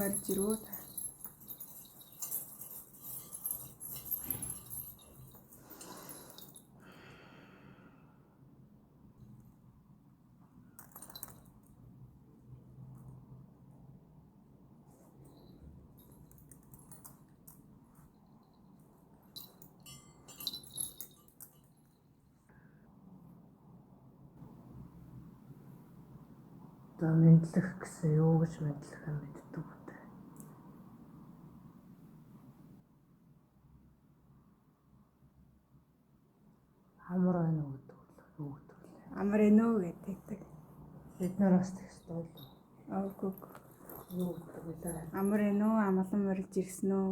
морилж ирвөө та. Одоо мэдлэх гэсэн юу гэж мэдлэх юм мэддэг үү те. Амар байна уу гэдэг л юу гэдэг лээ. Амар ээ нөө гэдэг. Бид нар бас тэгстэй л Аагүй. юу гэдэг вэ? Амар ээ нөө амгалан морилж ирсэн үү?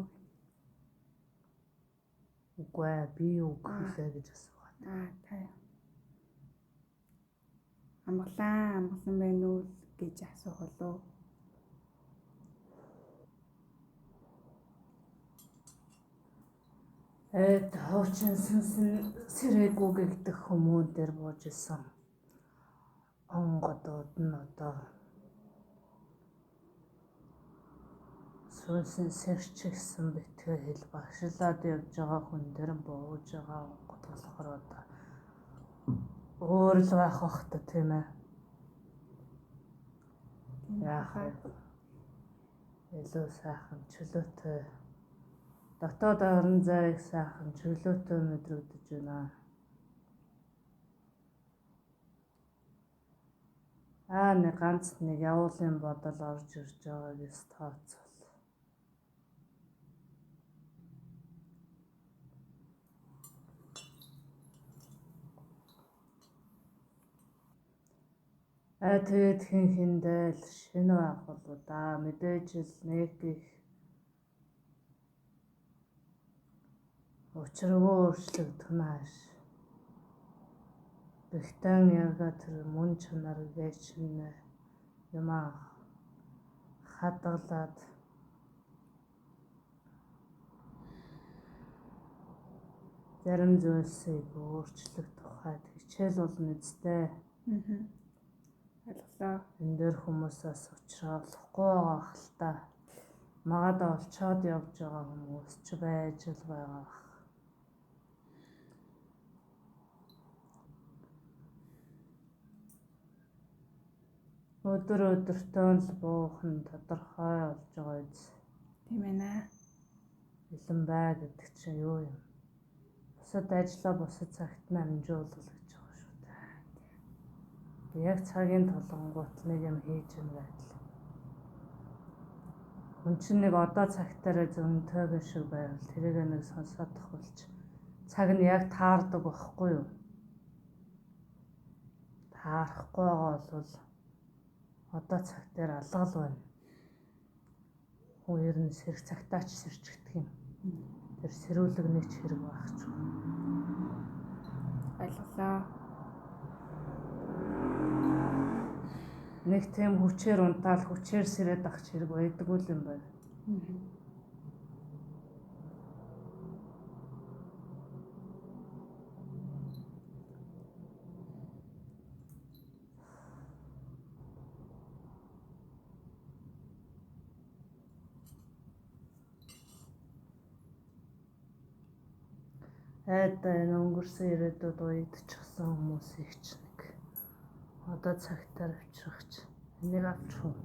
Үгүй ээ, би юу гэхлээ гэж асуугаад. Аа та. Амгалан амгалан байна уу гэж асуух болов. Эд хуучин сүнсэн сэрээгүй гэгдэх хүмүүн дээр бууж исэн. Онгодууд нь одоо сүнсэн сэрчигсэн битгий хэл багшлаад явж байгаа хүн дээр бууж байгаа онгод болохоор одоо өөр л байх бах та, тийм ээ. Яах вэ? Илүү сайхан чөлөөтэй дотоод орон зайг сайхан чөлөөтэй мэдрэгдэж байна. Аа нэг ганц нэг явуулын бодол орж ирж байгааг тооцвол. Аа тэгээд хин хиндээ л шинэ байгууллагуудаа мэдээж л нэг их учиргүй өөрчлөгдөх нь хааш. Бэгтэн яг тэр мөн чанар гэж юмаа хадгалаад зарим зүйлсийг өөрчлөх тухайд хичээл болно үстэй. Ойлголоо. Энэ дээр хүмүүсээс учраа олохгүй байгаа хэл та. Магадаа олцоод явж байгаа хүмүүс ч байж л байгаа. Өдөр өдөртөө л буухан тодорхой болж байгаа биз. Тийм ээ. Бэлэн бай гэдэг чинь юу юм? Бусад ажлаа бусад цагт нь амжуулах гэж байгаа шүү дээ. Яг цагийн толгонгуут нэг юм хийж юм байдал. Хүн чинь нэг одоо цагтаараа зөнтөөгөө шиг байвал тэрийг нэг сонсоод тахуулч цаг нь яг таардаг байхгүй юу? Таарахгүй байгаа бол одоо цаг дээр алгал байна. Хүн ер нь сэрэх цагтаа ч сэрчгдэг юм. Тэр сэрүүлэг нэг ч хэрэг байх ч. Ойлголоо. Нэг тийм хүчээр унтаал хүчээр сэрээд ах хэрэг байдаггүй юм байна. Айд энэ өнгөрсөн ирээдүйд уягдчихсан хүмүүсийг ч нэг одоо цагтаар авчрах ч энийг авчих уу?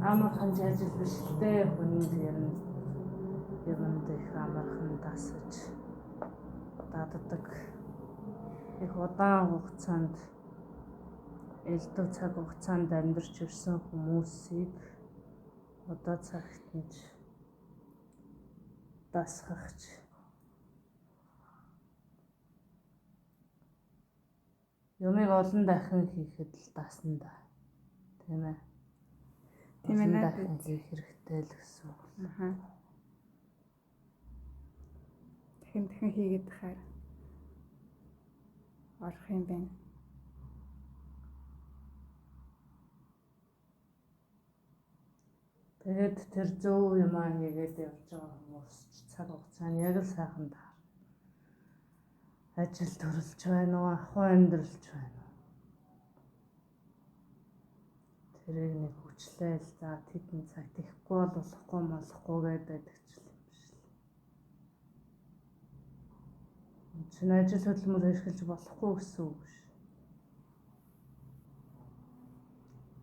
Амархан ажил биш л дээ, хүнд ер нь юмд их амархан дасаж даддаг. Их удаан хугацаанд элдв цаг хугацаанд амьдарч ирсэн хүмүүсийг одоо цагт нь дасгах ч юмыг олон дахин хийхэд л дасна да. Тийм ээ. Тийм ээ. Дахин хийх хэрэгтэй л гэсэн үг. Аха. Дахин дахин хийгээд хаар орох юм байна. Тэгээд тэр зөв юмаа хийгээд явж байгаа хүмүүс ч цаг хугацаанд яг л сайхан таар. Ажил төрөлж байна уу, ахуй амьдралж байна уу? Тэрийг нэг хүчлээл за тэдэн цаг тэхгүй бол болохгүй молохгүй гэдэг ч юм биш л. Чинь ажил хөдөлмөр хэрэгжүүлж болохгүй гэсэн үг биш.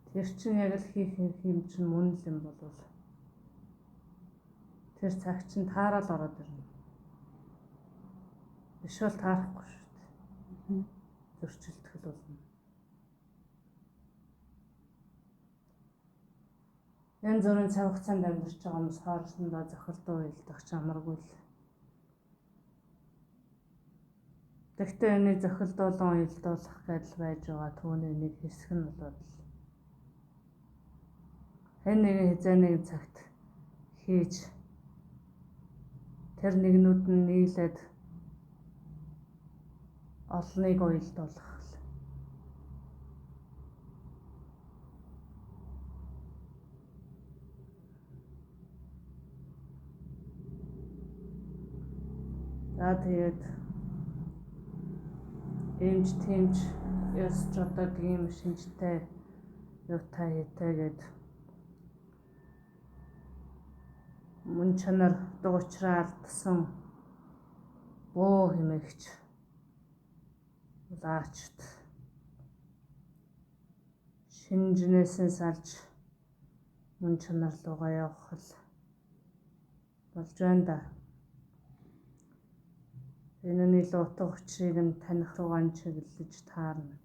Тэр чинь яг л хийх юм чинь мөн л юм болвол тэр цаг чинь таарал ороод ирнэ. Биш бол таарахгүй шүү дээ. Зөрчилдөх л болно. Янз бүрийн цаг хугацаанд амьдарч байгаа хүмүүс хоорондоо зохилдоо уялдах ч амаргүй л. Тэгвэл энэ зохилдуулан уялдуулах гэдэл байж байгаа түүний нэг хэсэг нь болоод л хэн нэгэн хизээ нэгэн цагт хийж тэр нэгнүүд нь нийлээд олныг уялдуулах л. За тэгээд эмч тэмч ёс жодог ийм шинжтэй юутай хийтэй гэд мөн чанар дугуйчраа алдсан бөө хэмээгч улаачд шинжнээсээ салж мөн чанар руугаа явах л болж байна да. Энэ нь илүү утга учирыг нь таних руугаа чиглэж таарна.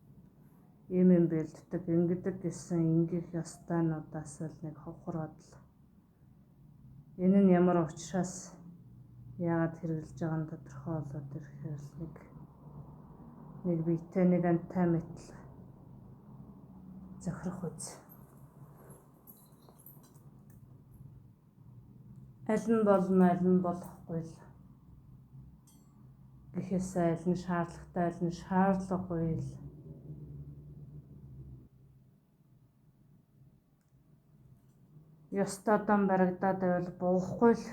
Ийм юм бэлддэг, ингэдэг гэсэн ингэх ёстойнуудаас л нэг ховхор бодол. Энэ нь ямар учраас яагаад хэрэглэж байгаа нь тодорхой болоод ирэхээр л нэг биетэй нэг амтай мэтэл зохирох үз. Аль нь болно, аль нь болохгүй л гэхээсээ аль нь шаардлагатай, аль нь шаардлагагүй л. Ёстой дам баригдаад байвал буухгүй л.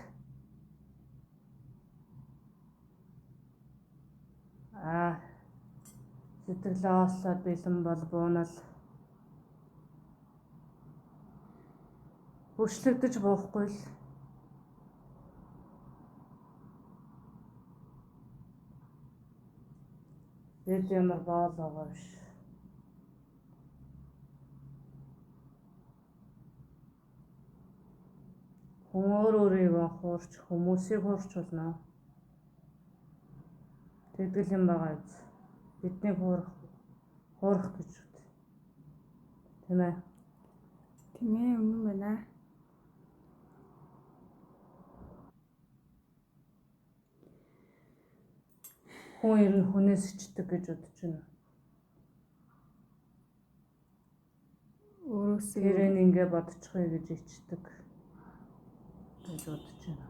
Аа сэтгэлээ ослоод бэлэн бол буунал. Хүчлэгдэж буухгүй л. Бид ямар боол байгаа биш. Хүн өөр өөрийгөө хуурч, хүмүүсийг хуурч болно. Тэгдэл юм байгаа биз. Биднийг хуурах гэж үү. Тийм ээ. Тийм ээ, үнэн байна. Хүн ер нь хүнээс ичдэг гэж бодож байна. Өөрөөсөө тэрийг ингэ бодчихъя гэж ичдэг гэж бодож байна.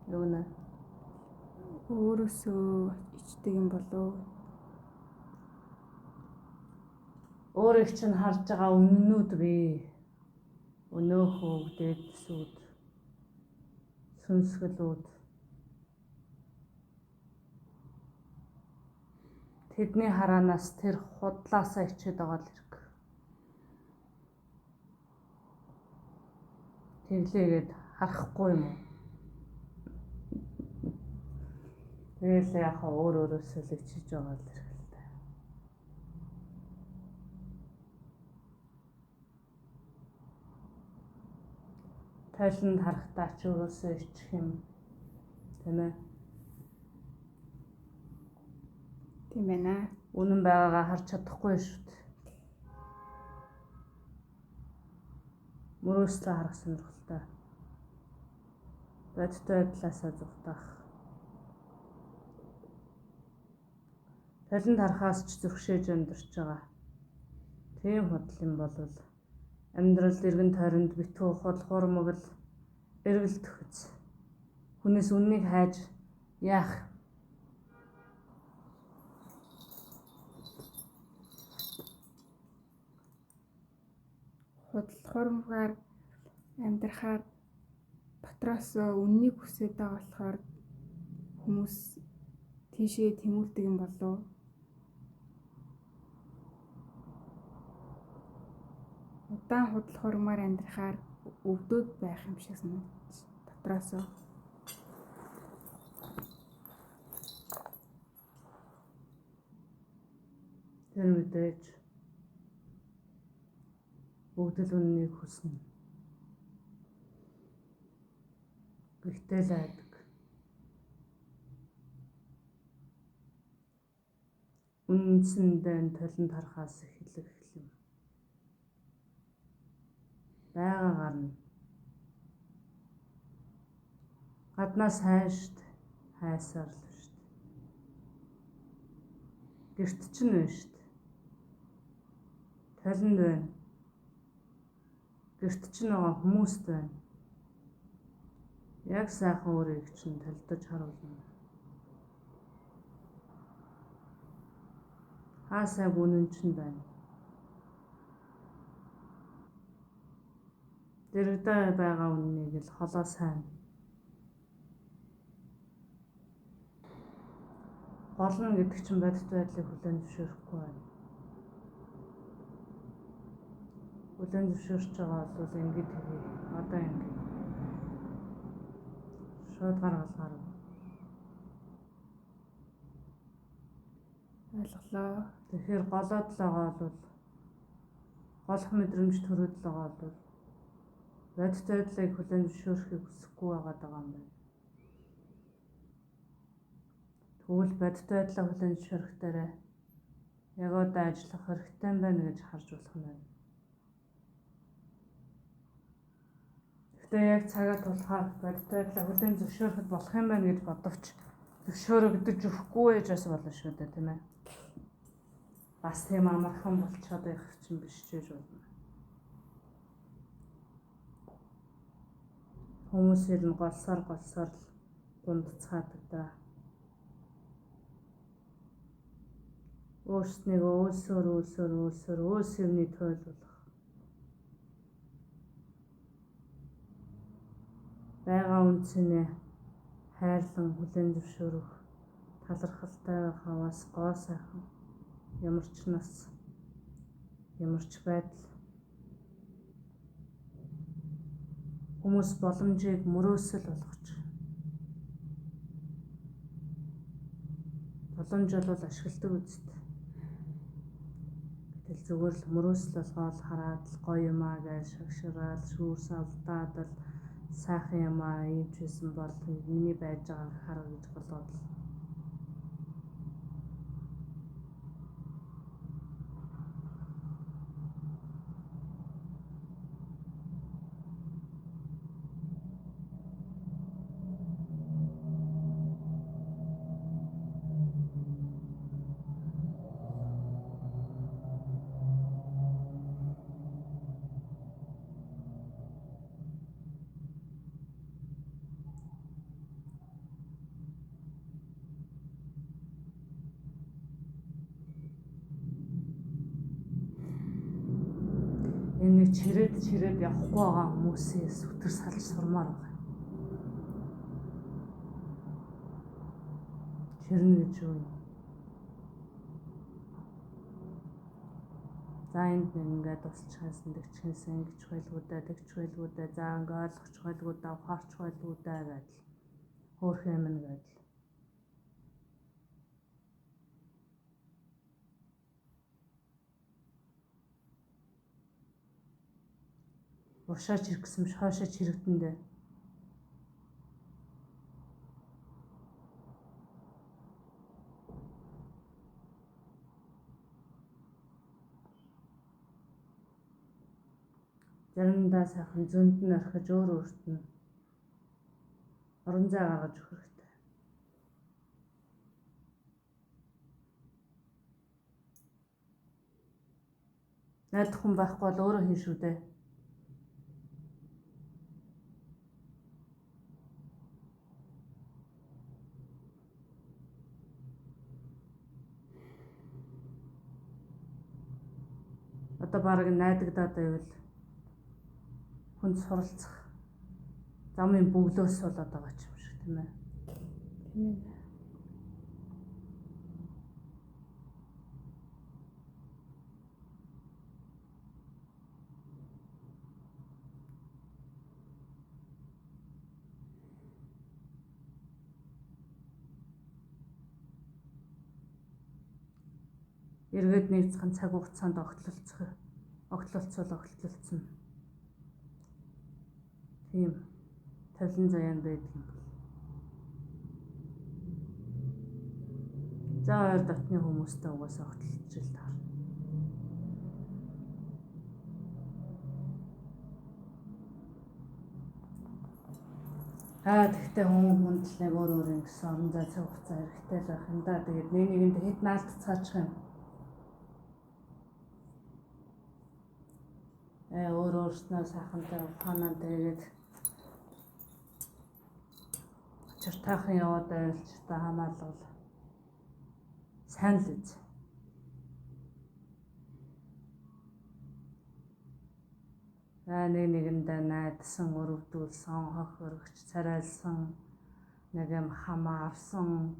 Юу нэ? Өөрөөсөө ичдэг юм болов? Өөрийг чинь харж байгаа үннүүд бий. Өнөөх үг, дээдсүүд, сүнсгэлүүд. Тэдний хараанаас тэр худлаасаа ичээд байгаа л хэрэг. Тэглээгээд харахгүй юм уу? Тэгэл яг өөр өөрөөсөө л ичиж байгаа л хэрэг л дээ. Тайланд харахтаа ч өөрөөсөө ичих юм. Тийм ээ. Тийм байна. Үнэн байгаагаа харж чадахгүй шүү дээ. Мөрөөслөө харах сонирхолтой. Бодит байдлаасаа зугатаах. Талент харахаас ч зөргшээж амьдарч байгаа. Тийм худал юм болвол амьдрал эргэн тойронд битгүү худал хурмаг л эргэлдэх үз. Хүнээс үннийг хайж яах? Худал хурмгаар амьдрахаар дотроос үннийг хүсээд байгаа болохоор хүмүүс тийшээ тэмүүлдэг юм болов? Удаан худал хурмаар амьдрахаар өвдөд байх юм шиг санагдаж дотроосоо. Тэр мэдээж бүгд л үнэнийг хүснэ. Гэхдээ л айдаг. Үндсэндээ толинд харахаас эхлэх юм. Байгаа гарна. Гаднаас хайшд хайсаар л шүү дээ. Гэрт чинь байна шүү дээ. Толинд байна. Гэрт чинь байгаа хүмүүст байна. Яг сайхан өөрийг чинь толдож харуулна. Хаасайг үнэн чинь байна. Дэрэгдээ байгаа үннийг л холоо сайн. Голно гэдэг чинь бодит байдлыг хүлээн зөвшөөрөхгүй байна. Хүлээн зөвшөөрч байгаа бол ингэж хийе. Одоо ингэ. Шууд гаргалгаар. Ойлголоо. Тэгэхээр голоод л байгаа бол голох мэдрэмж төрөөд л байгаа бол бодит байдлыг хүлээн зөвшөөрөхийг хүсэхгүй байгаад байгаа юм байна. Тэгвэл бодит байдлаа хүлээн зөвшөөрөх дээрээ яг одоо ажиллах хэрэгтэй юм байна гэж харж болох нь байна. Гэхдээ яг цагаа тулахаар бодит байдлаа хүлээн зөвшөөрөхөд болох юм байна гэж бодовч зөвшөөрөгдөж өгөхгүй байж бас болно шүү дээ, тийм ээ. Бас тийм амархан болчиход байх чинь биш ч гэж болно. Хүмүүс ер нь голсоор л гундцгаадаг да. Өөрснийгөө өөсөөр өөс юмны тойлуулах. Байгаа үндсэнээ хайрлан хүлээн зөвшөөрөх, талархалтай байх аваас гоо сайхан ямар ч нас, ямар ч байдал хүмүүс боломжийг мөрөөсөл болгож. Боломж бол ашигладаг үст. Гэтэл зүгээр л мөрөөсөл болгоол хараад л гоё юмаа гэж шагшраал шүүрс алдаад л сайхан юмаа ийм ч байсан бол миний байж байгааг хар гэж голоод л. Энэ нэг чирээд явахгүй байгаа хүмүүсээс сүтэр салж сурмаар байгаа. Чирнэ гэж юу юм? За энд нэг ингээд тусалчихсан, тэгчихсэн, ингэж байлгуудаа, тэгч байлгуудаа, за ингээ ойлгочих байлгуудаа, ухаарч байлгуудаа гэдэл. Хөөх юм гэдэл. Уршаа чиргсэн биш, хойшоо чирэгдэндээ. Заримдаа сайхан зөнд нь орхиж өөр өөрт нь орон зай гаргаж өгөх хэрэгтэй. Найдах хүн байхгүй бол өөрөө хийн шүү дээ. Одоо бараг найдагдаад байвал хүнд суралцах замын бөглөөс болоод байгаа ч юм шиг тийм ээ. Тийм ээ. Эргээд нэг цан цаг хугацаанд огтлолцох. Огтлолцвол огтлолцно. Тийм тавлан заяан байдаг юм бол. За ойр дотны хүмүүстэй угаасаа огтлолцож л таарна. Аа тэгтээ хүн хүнд л нэг өөр өөр юм гэсэн орон зай цаг хугацаа хэрэгтэй л байх юм да. Тэгээд нэг нэгэнд хэд наалтцгаачих юм. Өөр өөрснөө сайхантай ухаанаа тэгээд учиртайхан яваад байвал ч та хамаалал сайн л үз. Нэг нэгэндээ найдсан, өрөвдүүлсэн, хох өргөч царайлсан, нэг юм хамаа авсан,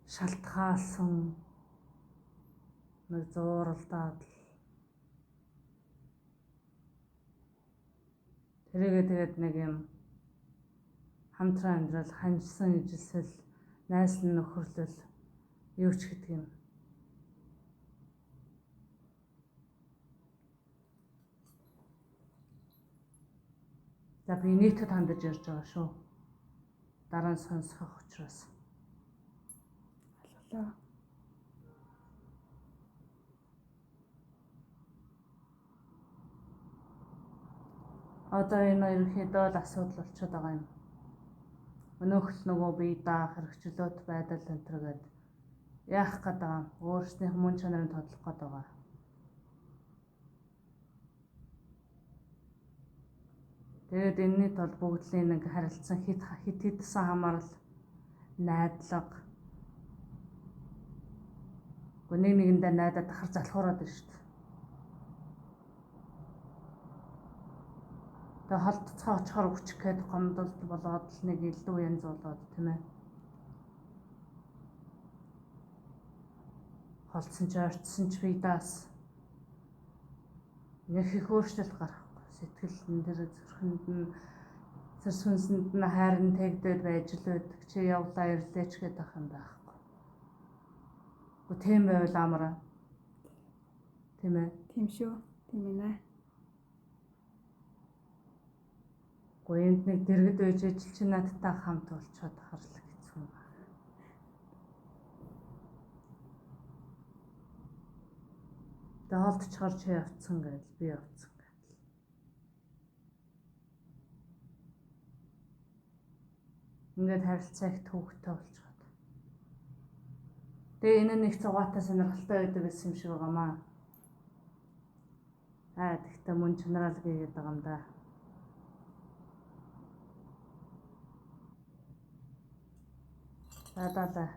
шалтгаалсан, нэг зууралдаад л тэрийгээ тэгээд нэг юм хамтран амьдрал, ханжсан ижилсэл, найслан нөхөрлөл юу ч гэдэг юм. За би нийтэд хандаж ярьж байгаа шүү. Дараа нь сонсох учраас. Алгалаа. Одоо энэ ерөнхийдөө л асуудал болчиход байгаа юм. Өнөөх л нөгөө бие даах хэрэгчлөөт байдал энэ төр гээд яах гээд байгаа юм. Өөрснийх мөн чанарын тодлох гээд байгаа. Тэгээд энэний тулд бүгдлийн нэг харилцан хит хит хитсэн хамаарал найдлага. Гэхдээ нэг нэгэндээ найдаад дахар залхуураад байна шүү дээ. Тэгээ холдцоо очихоор өчөх гээд гомдолд болоод л нэг илүү янз болоод тийм ээ. Холдсон ч ойртсон ч бие даас нэг их өөрчлөлт гарахгүй. Сэтгэл нь тэр зүрхэнд нь тэр сүнсэнд нь хайр нь тэгдээд байж л байдаг. Чи явлаа ирлээ ч гэдэг ах юм байхгүй. Гэхдээ тийм байвал амараа. Тийм ээ. Тийм шүү. Тийм ээ. Гэхдээ энд нэг дэргэд байж ижил чи надтай хамт болчиход харлаг хэцүү юм байна. Тэгээ холдчихоор чи явцсан гэдэл би явцсан гэдэл. Ингээд харилцаа их төвөгтэй болчиход. Тэгээ энэ нэг зугаатай сонирхолтой байдаг гэсэн юм шиг байгаамаа. Аа тэгтээ мөн чанараал гээгээд байгаа юм да. За.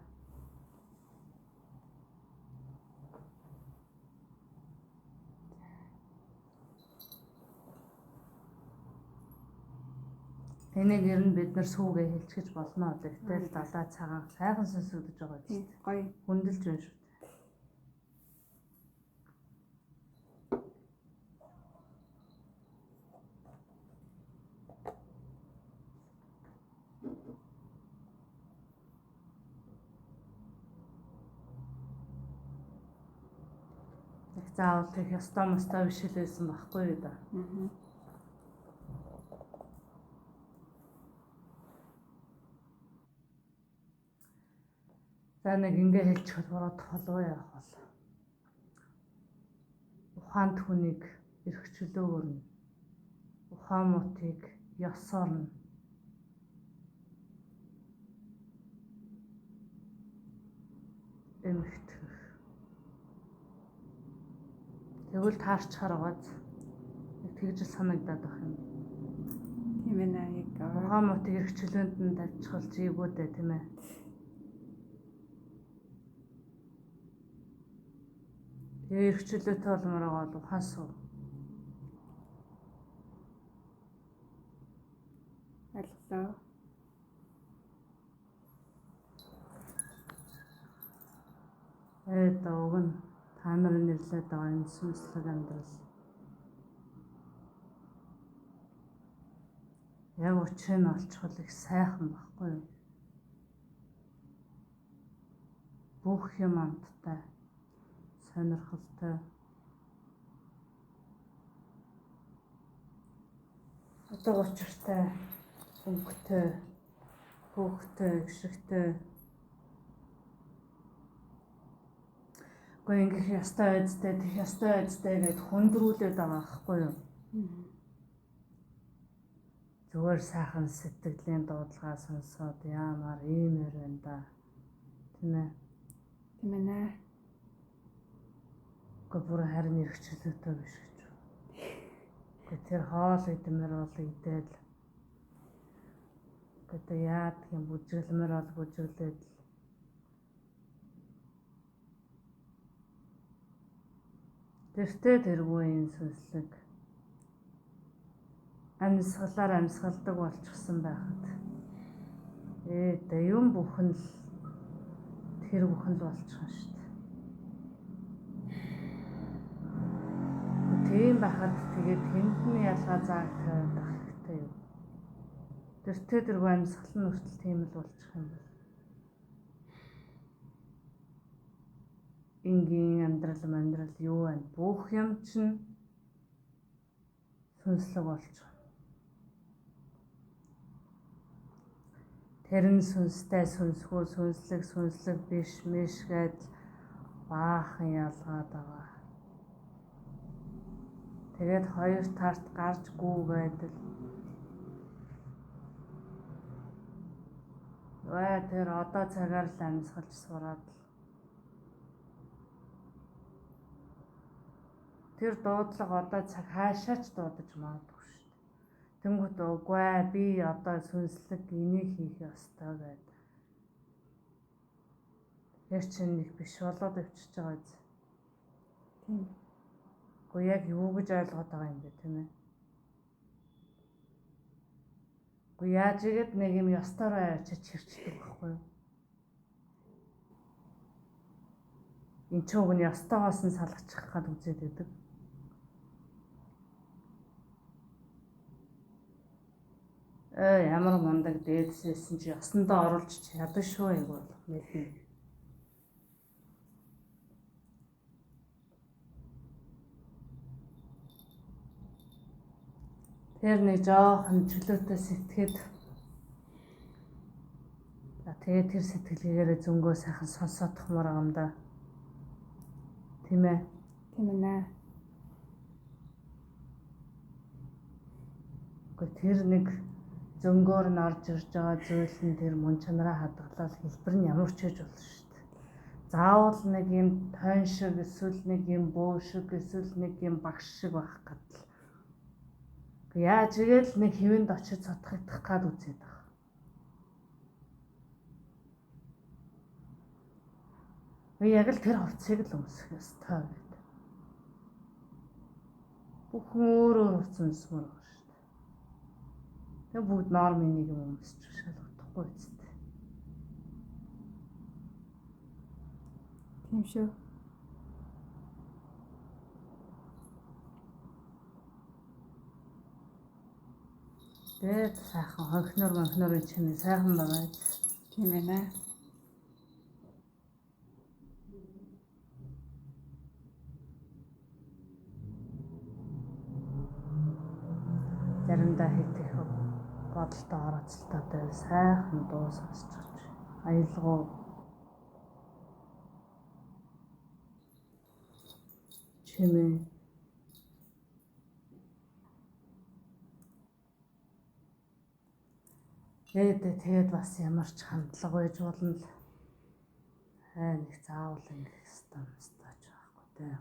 Энийг ер нь бид нар сүүгээ хэлчихэж болно. Тэгтэл далай цагаан сайхан сонсогдож байгаа биз дээ. Гоё. Хүндэлж байна шүү дээ. Их заавал тех ёстой мостой биш л байсан байхгүй юу да. Аа. За нэг ингээ хэлчихвэл буруудах болов яах бол. Ухаанд хүнийг эрх чөлөөгөр нь, ухаан мутыг ёсоор нь эмхтгэх. Тэгвэл таарчхаар байгааз нэг тэгж л санагдаад байх юм. Тийм ээ яг. Ухаан мутыг эрх чөлөөнд нь тавьчихвал зийгүү дээ тийм ээ. Тэгээ эрх чөлөөтэй болмоор байгаа бол ухаан суу. Ойлголоо. Уг нь та нарын нэрлээд байгаа энэ сүнслэг амьдрал. Яг учрыг нь олчихвол их сайхан байхгүй юу? Бүх юм амттай. сонирхолтой. Одоо учиртай, өнгөтэй, хөөхтэй, гიშгтэй. Гэхдээ ингэх ёстой айцтай, тех ёстой айцтай гэд хүндрүүлээд байгаа байхгүй юу? Зүгээр сайхан сэтгэлийн дуудлагаа сонсоод яамаар иймэр байна да. Тийм ээ. Тийм ээ. Гэхдээ бүр харин эрхчлөөтэй биш гэж. Гэхдээ тэр хоол идмээр бол идэл. Гэхдээ яадаг юм бүжиглэмээр бол бүжиглээд л. Тэртээ тэргүй энэ сүнслэг амьсгалаар амьсгалдаг болчихсон байхад ээ юм бүхэн л тэр бүхэн л болчихно шүү дээ. Тийм байхад тэгээд тэнд нь ялгаа зааг тавиад ах хэрэгтэй юу? Тэртээ тэргүй амьсгал нь хүртэл тийм л болчих юм бол. Энгийн амьдрал юу вэ? Бүх юм чинь сүнслэг болчих. Тэр нь сүнстэй, сүнсгүй, сүнслэг, сүнслэг биш, миш гэдэл баахан ялгаад байгаа. Тэгээд хоёр тарт гарч гүгээд л тэр одоо цагаар л амьсгалж сураад л тэр дуудлага одоо цаг хаашаач дуудаж магадгүй шүү дээ. Тэнгүүт үгүй ээ би одоо сүнслэг энийг хийх ёстой гэдэг. Тэр чинь нэг биш болоод өвчөж байгаа биз. Тийм. Гэхдээ яг юу гэж ойлгоод байгаа юм бэ тийм ээ? Гэхдээ яаж игээд нэг юм ёстороо очиж чирчдэг байхгүй юу? Энд ч уг нь ёстойгоос нь салгачих гад үзээд байдаг. Ямар мундаг дээдсээсэн чи ёсондоо оруулж чадна шүү яг бол мэднэ. Тэр нэг жоохон чөлөөтэй сэтгэхэд за тэгээд тэр сэтгэлгээгээрээ зөнгөө сайхан сонсоодохмоор байгаа юм да. Тийм ээ. Тийм ээ. Гэхдээ тэр нэг зөнгөөр нь орж ирж байгаа зүйл нь тэр мөн чанараа хадгалаад хэлбэр нь ямар ч хийж болно шүү дээ. Заавал нэг юм тойн шиг эсвэл нэг юм бөө шиг эсвэл нэг юм багш шиг байх гэдэл. Яаж игээл нэг хэвэнд очиж цотгогдох гад үзээд байгаа. Би яг л тэр хувцсыг л өмсөх ёстой гэдэг. Бүхэн өөр өөр хувцас өмсмөр байгаа шүү дээ. Тэгээ бүгд нормын нэг юм өмсчих шалгахгүй үсттэй. Тийм шүү. Тэгээд сайхан хонхнор монхнор чимээ сайхан байгаа. Тийм ээ. Заримдаа хэд их бодолтой орооцолтойтой сайхан дуу сонсчих. Аялгау чимээ тэгээд бас ямар ч хандлага байж болно л нэг заавал ингэх ёстой юмстай ч байхгүй дээ.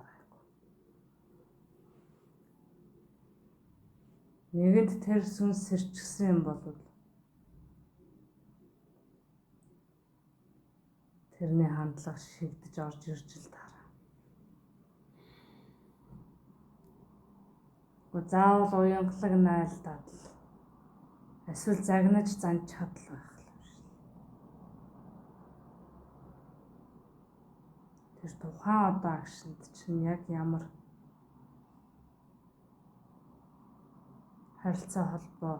Нэгэнд тэр сүнс сэрчгсэн юм бол тэрний хандлага шигдэж орж ирж л таараа. Гэхдээ заавал уянгалаг найлтаад л эсвэл загнаж занж чадал байх юм шиг. Тэр тухайн одоо агшинд чинь яг ямар харилцаа холбоо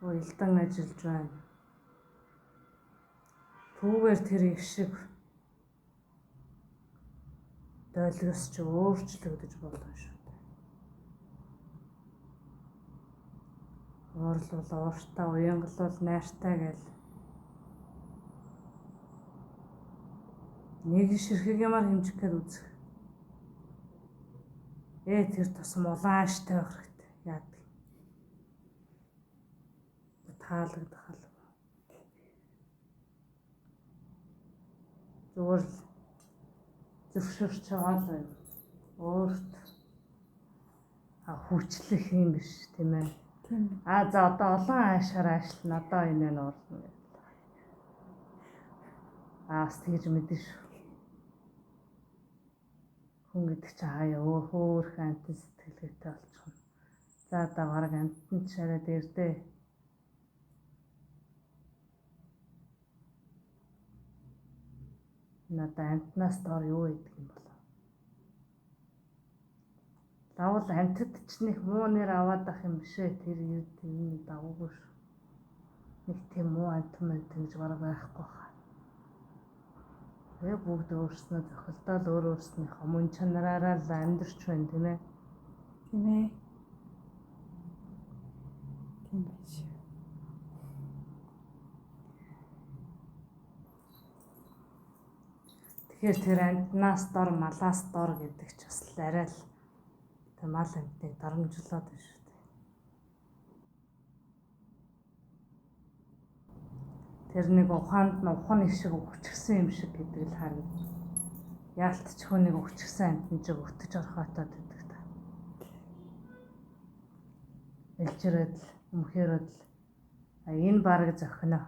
уялдан ажиллаж байна. Түүгээр тэр их шиг Долгиос ч өөрчлөгдөж болно шүү дээ. Уурлуул ууртай, уянгалуул найртай гэл нэг ширхэг юмар хэмжих гээд үзэх. Тэр тусам улаан ааштай байх хэрэгтэй. Яадаг. Таалагдах алба. Зүгээр л зөвшөөрч байгаа л юм. Өөрт хүчлэх юм биш тийм ээ. Тийм. За одоо олон аашаар аашлна. Одоо энэ нь уурлна гэдэг. Бас тэгж мэдэн шүү. Хүн гэдэг чинь хаяа хөөхөн амтан сэтгэлгээтэй болчихно. За одоо бараг амтан ч арай дээр дээ. Энэ одоо амтнаас доор юу гэдэг юм бол? Лавл амтд ч нэг муу нэр аваад ах юм биш ээ. Тэр тэрний дагуугүй шүү. Нэг тийм муу амтан амтан гэж бараг байхгүй хаа. Тэгээ бүгд өөрснөө зохилдоод өөр өөрснийхөө мөн чанараараа л амьдарч байна тийм ээ. Тийм ээ. Тийм байж. Тэгэхээр тэр амтнаас дор, малаас дор гэдэг ч бас л арай л тэр мал амтныг дарамжлаад байна шүү дээ. Тэр нэг ухаанд нь ухан шиг өгчихсэн юм шиг гэдэг л харагдаж. Яалтчгүй нэг өгчихсэн амтан чиг өтөж орхоотоод байдаг та. Элжирээд л, өмхөрөөд л энэ бараг зохино.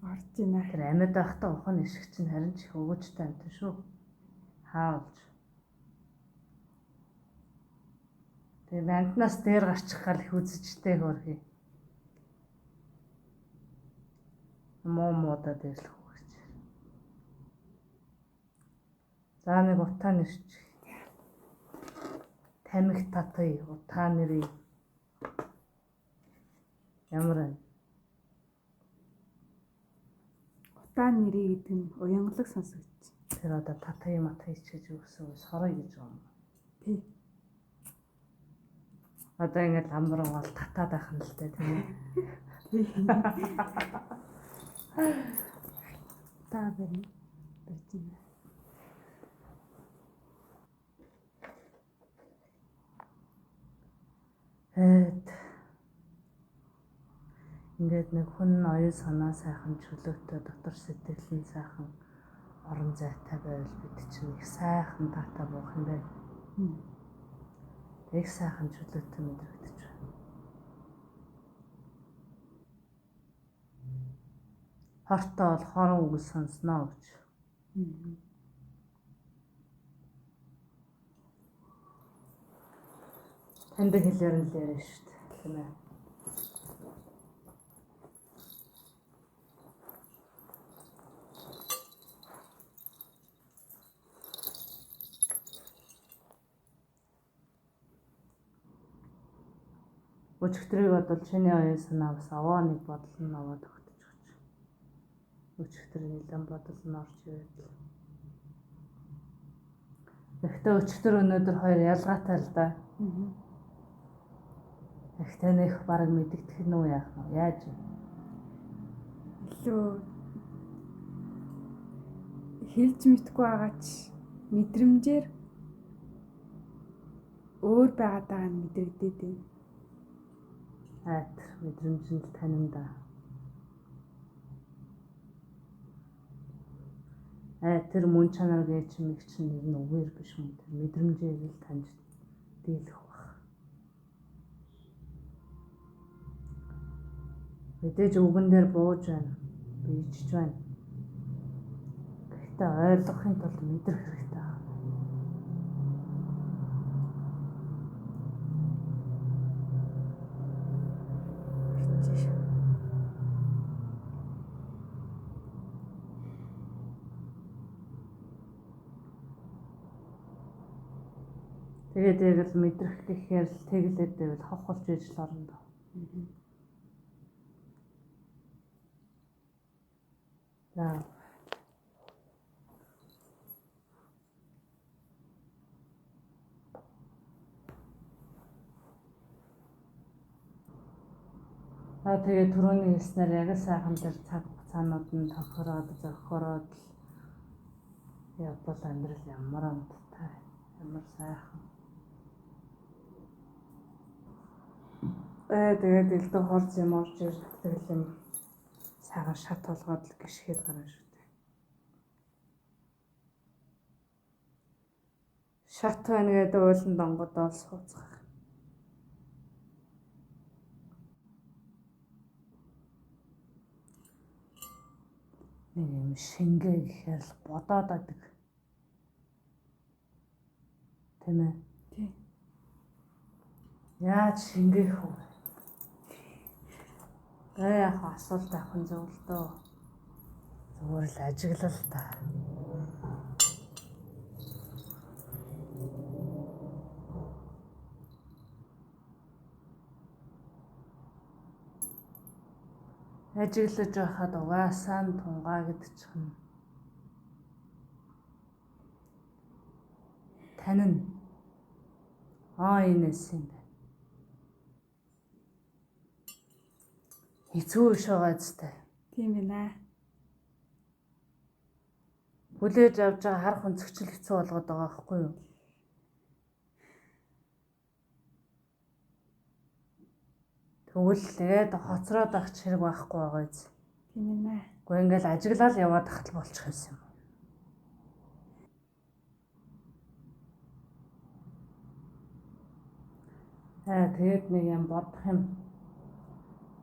Орж ийна. Тэр амьд байхдаа ухан ишг чинь харин ч их өгөөжтэй амтан шүү. Хаавлж. Тэгээ амтнаас дээр гарчих гал их үзэжтэй хөрхий. Муу муудаад ирлэх үгч. За нэг утаа нэрч. Тамхи татъя, утаа нэрий. Ямар вэ? Утаа нэрий гэдэг нь уянгалаг сонсогдож. Тэр одоо татъя матъя ч гэж үгсэн сорой гэж байгаа юм. Тий. Одоо ингээд ламбран бол татаад байх нь л дээ тийм ээ. Утаа барь. Барьж байна. Эд ингээд нэг хүн оюун санаа сайхан чөлөөтэй, дотор сэтгэл нь сайхан орон зайтай байвал бид чинь их сайхан таатай буух юм байна. Их сайхан чөлөөтэй мэдрэгдэж байна. Хортой бол хорон үг сонсноо гэж. Таньдаг хэлээр нь л яриа шүү дээ, тийм ээ. Өчигдрийг бодвол чиний оюун санаа бас аваа нэг бодол нь аваад өгдөж гэж. Өчигдөр нэлээд бодол нь орж ирээд л. Гэхдээ өчигдөр өнөөдөр хоёр ялгаатай л да. Гэхдээ нэх бараг мэдэгдэх нь үү яах нь яаж вэ? Илүү хэлж мэдгүй байгаа ч мэдрэмжээр өөр байгаад байгаа нь мэдрэгдээд байна. Айт мэдрэмж нь л танин да. Тэр мөн чанар гэж чимэг чинь нэр нь үгээр биш юм. Тэр мэдрэмжээр л таньж дийлэх бах. Мэдээж үгэн дээр бууж байна. Биежж байна. Гэхдээ ойлгохын тулд мэдрэх хэрэгтэй. Тэгээд яг л мэдрэх гэхээр л тэглээд байвал хавх болж ижил орно доо. За. Та тэгээ түрүүний хэлснээр яг л сайхан тэр цаг хугацаанууд нь тохироод зохироод л явбал амьдрал ямар амттай, ямар сайхан. Тэгээд элдв хорз юм орж ирдэг юм сайхан шат толгойд л гიშгээд гарна шүү дээ. Шат байна гэдэг уулын донгодоо л сууцгаах. Нэг юм шингээ гэхээр л бодоод байдаг. Тийм ээ? Тийм. Яаж шингээх вэ? Яг асуулт авах нь зөв л дөө. Зүгээр л ажиглал та. Ажиглаж байхад угаасаа нь тунгаа гэдэг чинь тань нь энэс юм байна. Хэцүү биш байгаа зү. Тийм байна. Хүлээж авч байгаа харах өнцөгчл хэцүү болгоод байгаа байхгүй юу? Тэгвэл тэгээд хоцроод авах хэрэг байхгүй байгаа биз? Тийм ээ. Гэхдээ ингээл ажиглал яваад тахт болчих юмсан юм. Тэгээд нэг юм бодох юм.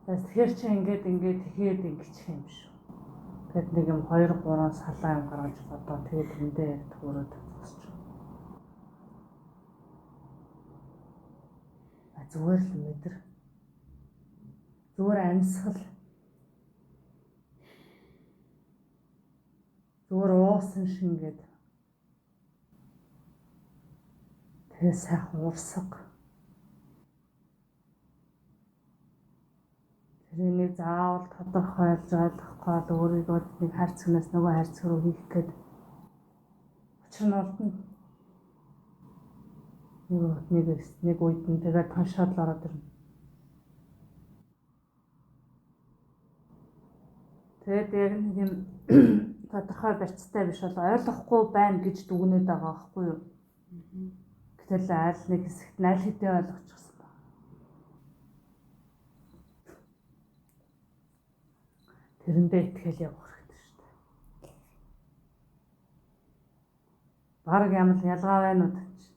Тэгэхээр чи ингээд ингээд тэгэхэд ингэчих юм шүү. Тэгэд нэг юм 2 3 салаа юм гаргаж бодоо. Тэгээд тэндээ яг төөрөөд зогсож. Зүгээр л мэдэр. Зүгээр амьсгал. Зүгээр уусан шингээд. Тэгээ сайхан урсга. Тэрнийг заавал тодорхойлж ойлгохгүй л өөрийгөө нэг хайрцагнаас нөгөө хайрцаг руу хийх гээд учир нь олдно. Нэг үед нь тэгээд тоншоод л ороод ирнэ. Тэгээд яг нэг юм тодорхой барьцтай биш бол ойлгохгүй байна гэж дүгнээд байгаа байхгүй юу? Гэтэл аль нэг хэсэгт нь аль хэдийн ойлгочихсон ба. Тэрэндээ итгэл явах хэрэгтэй шүү дээ. Бараг ямар ялгаа байна уу чи.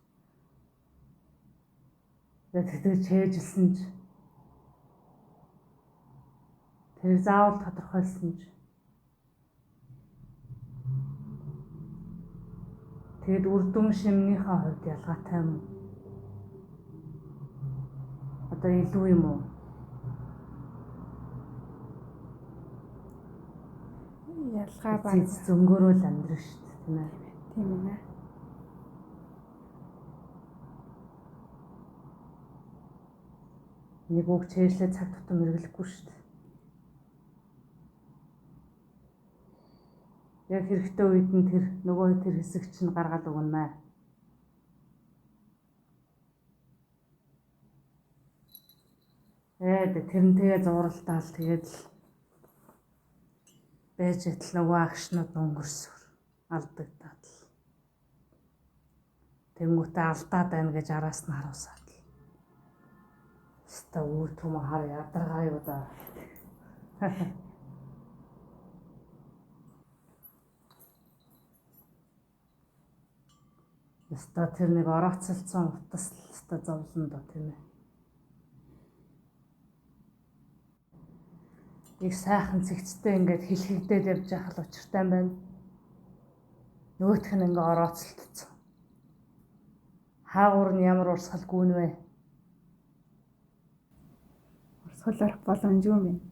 Тэгээд чэйжилсэн ч тэр заавал тодорхойлсон ч тэгээд үр дүн шимнийхээ хувьд ялгаатай юм уу? Одоо илүү юм уу? Ялгаа баг зөнгөөрөө л амьдрах шүү дээ, тийм ээ. Тийм ээ. Нэг үг чэйжлээ цаг тутам хэрэглэхгүй шүү дээ. Яг хэрэгтэй үед нь тэр нөгөө тэр хэсэг чинь гаргаад өгнө. Тэрнтэйгээ зуралтаал тэгээд л байж атал нөгөө агшнууд өнгөрсөр алдагдаад л. Тэнгүүтээ алдаад байна гэж араас нь харуулсаад л. Өстө үр түм хар ядаргаа юу да. Өстө тэр нэг орооцолцсон утас л өстө зовлон доо тийм ээ. Их сайхан цэгцтэй ингээд хилхигдээд явж байхал учиртай юм байна. Нөгөөх нь ингээ орооцолтцсон. Хаагуур нь ямар урсгал гүн вэ? Урсгал орох боломжгүй юм байна.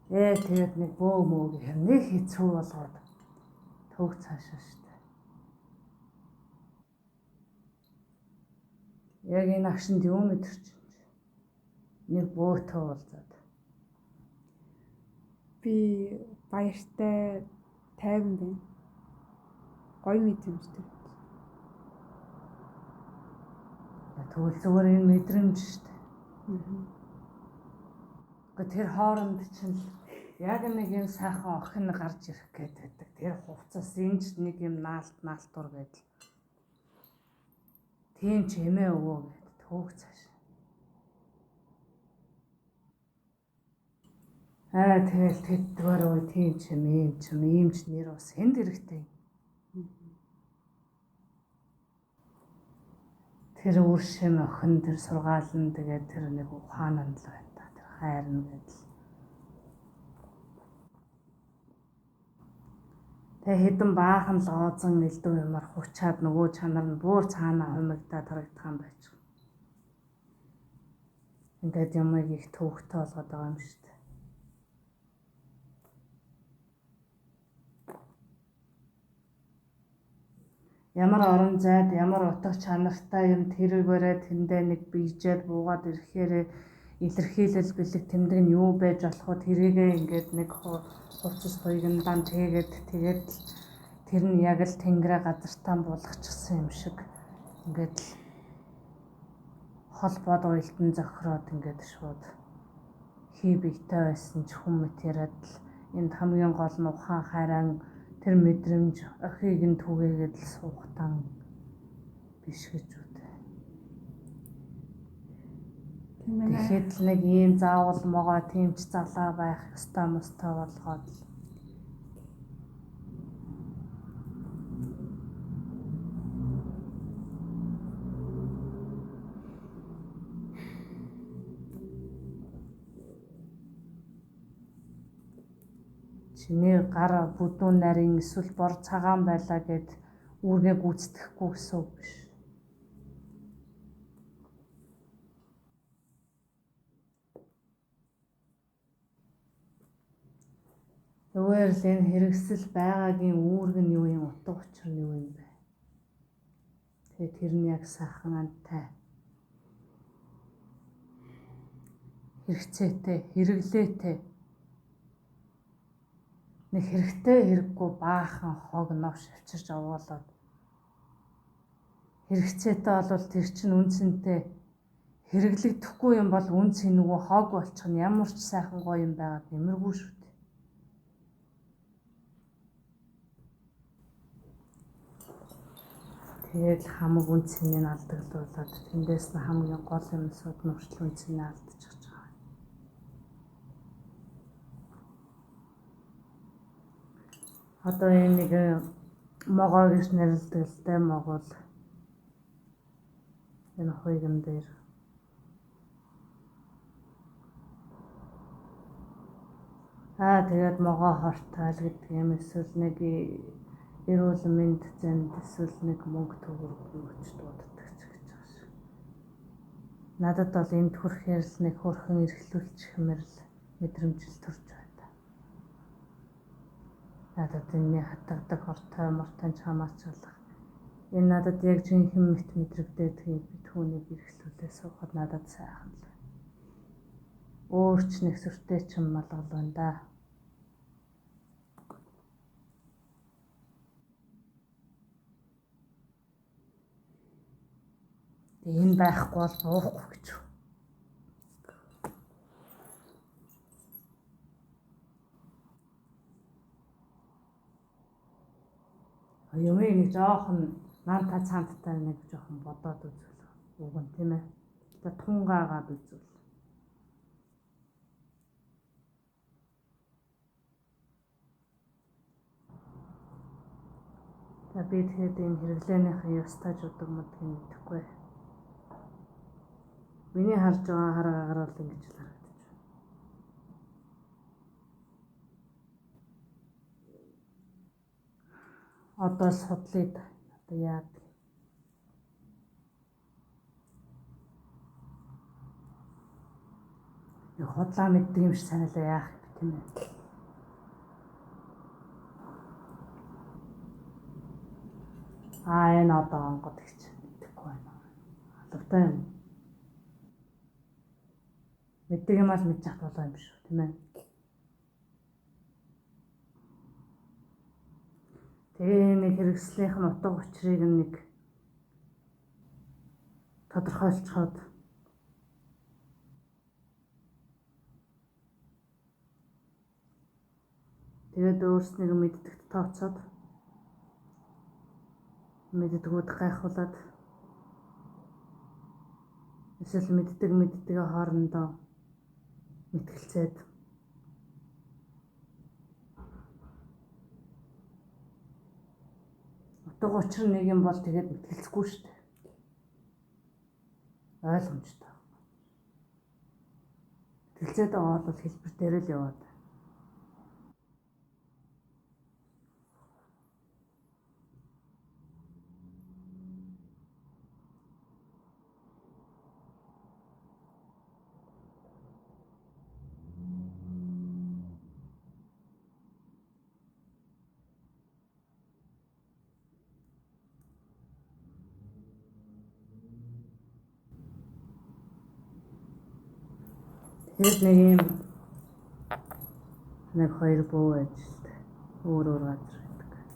Тэгээд нэг бөө мөө гэх нэг хэцүү болгоод төг цаашаа шүү дээ. Яг энэ агшинд юу мэдэрч чинь? Нэг бөөтөө уулзаад. Би баяртай тайван байна. Гоё мэдрэмж төрдөг. Тэгвэл зүгээр энэ мэдрэмж шүү дээ. Гэхдээ тэр хооронд чинь яг нэг юм сайхан охин гарч ирэх гээд байдаг. Тэр хувцас энэ ч нэг юм наалт наалтур гэдэл. Тийм ч эмээ өвөө гэд төөх цааш. Аа тэгэл тэдгээр үе тийм ч юм ийм ч юм ийм ч нэр бас энд хэрэгтэй. Тэр үр шим охин тэр сургаалн тэгээд тэр нэг ухаан нь л байна та. Тэр хайр нь гэдэл. Тэгээ хэдэн баахан л оозон элдв юмар хучаад нөгөө чанар нь буур цаанаа хумигдаад харагдах юм байж. Ингээд юмыг их төвөгтэй болгоод байгаа юм шүү дээ. Ямар орон зайд ямар утга чанартай юм тэрэгээрээ тэндээ нэг бийжээд буугаад ирэхээр илэрхийлэл бэлэг тэмдэг нь юу байж болох вэ? Тэрийгээ ингээд нэг хувцас туйгандаан тэгээд тэгээд тэр нь яг л тэнгэрээ газартаа буулгачихсан юм шиг ингээд л холбоод уялдан зохироод ингээд шууд хий биетэй байсан ч хүн мэт яриад л энд хамгийн гол нь ухаан хайран тэр мэдрэмж охийг нь түгээгээд л суухтан биш гэж үү. Тэгэхэд л нэг ийм заавал могоо тийм ч залаа байх ёстой мостой болгоод л чиний гар бүдүүн нарийн эсвэл бор цагаан байлаа гэд үүргээ гүйцэтгэхгүй гэсэн үг биш. Зүгээр л энэ хэрэгсэл байгаагийн үүрэг нь юу юм, утга учир нь юу юм бэ? Тэгээ тэр нь яг сайхан антай хэрэгцээтэй, хэрэглээтэй. Нэг хэрэгтэй хэрэггүй баахан хог новш авчирч овоолоод хэрэгцээтэй бол тэр чинь үн цэнтэй, хэрэглэгдэхгүй юм бол үн цэнгүй хог болчих нь ямар ч сайхан гоё юм байгаад нэмэргүй шүү дээ. Тэгээд л хамаг үн цэнийг алдагдлуулад тэндээс нь хамгийн гол юмсууд нь хүртэл үн цэнийг алдчихж байгаа. Одоо энэ нэг могоо гэж нэрлэдэг л дээ могол. Энэ хуйган дээр. Аа тэгээд могоо хортаал гэдэг юм эсвэл нэг эрүүл мэнд зэнд эсвэл нэг мөнгө төгрөг өгч дууддаг ч гэж байгаа шиг. Надад бол энд хүрэхээр л нэг хөрхөн эрхлүүлчих хэмээр л мэдрэмжил төрж байна. Надад энэний хатагдаг хортой мортой чамаач болох. Энэ надад яг жинхэнэ мэт мэдрэгдээдгийг би түүнийг эрхлүүлээ суухад надад сайхан л байна. Өөр ч нэг сүртэй ч юм малгал байна да. Энэ байхгүй бол буухгүй гэж. Юмыг нэг жоохон наанта цаанттай нэг жоохон бодоод үзвэл уг нь тийм ээ. Одоо тунгаагаад үзвэл. За би тэгэхэд энэ хэрэглээнийхээ ёстой жудаг модгийг мэдэхгүй. Миний харж байгаа хараагаар бол ингэж л харагдаж байна. Одоо судлаа да. Одоо яадаг. Яг худлаа мэддэг юм шиг санаалаа яах юм тийм ээ. Аа энэ одоо онгод гэж мэдэхгүй байна. Алгатай юм. Мэддэг юм аа л мэдчих болоо юм шүү, тийм ээ. Тэгээ нэг хэрэгслийнх нь утга учирыг нэг тодорхойлцоход тэгээд өөрснийг мэддэгт тооцоод мэддгүүд гайхуулаад эсвэл мэддэг мэддэгээ хоорондоо мэтгэлцээд утга учир нэг юм бол тэгээд мэтгэлцэхгүй шүү дээ. Ойлгомжтой. Мэтгэлцээд байгаа бол хэлбэр дээр л яваад. Тэгээд нэг юм нэг хоёр бөө ажилт өөр өөр газар байдаг.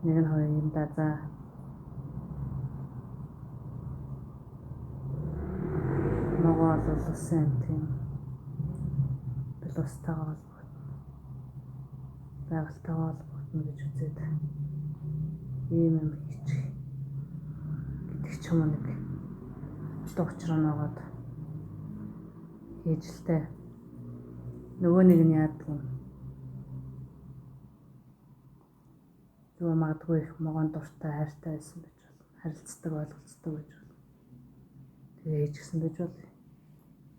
Нэг нь хоёр юм да за. Монгол улсын тийм плюстайгаа холбогдно. Байгальтайгаа холбогдно гэж үзээд ийм юм хийчих гэдэг ч юм уу нэг утга учир ногоод хийж л дээ. Нөгөө нэг нь яадаг юм. Юу магадгүй их могоон дуртай хайртай байсан гэж болно. Харилцдаг, ойлголцдог гэж болно. Тэгээ хийж гисэн гэж бол.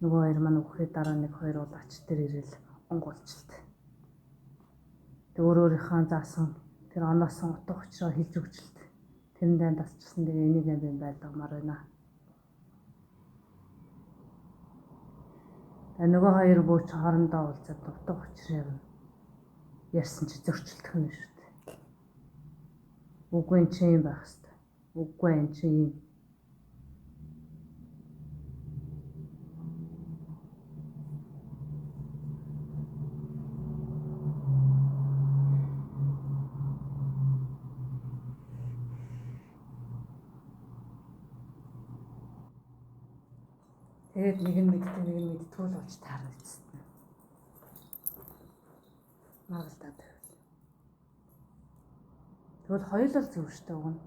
Нөгөө хоёр маань үхээ дараа нэг хоёр улаач дээр ирэл онгойлчлт. Тэг өөр өөрийнхөө заасан тэр оноосон утга учраа хэлж өгчлт. Тэрэндээ тасчсан тэгээ энийг юм байлгамаар байна. Нөгөө хоёр бууч хоорондоо уулзаад утга учрыг нь ярьсан чи зөрчилдөх нь шүү дээ. Үгүй эн чинь юм байх хэвээр. Үгүй эн чинь юм. Тэгээд нэг нь мэддэг, нэг нь мэддэггүй л болж таарна эцэст нь. Магалдаа тэгвэл. Тэгвэл хоёулаа л зөв штэ уг нь.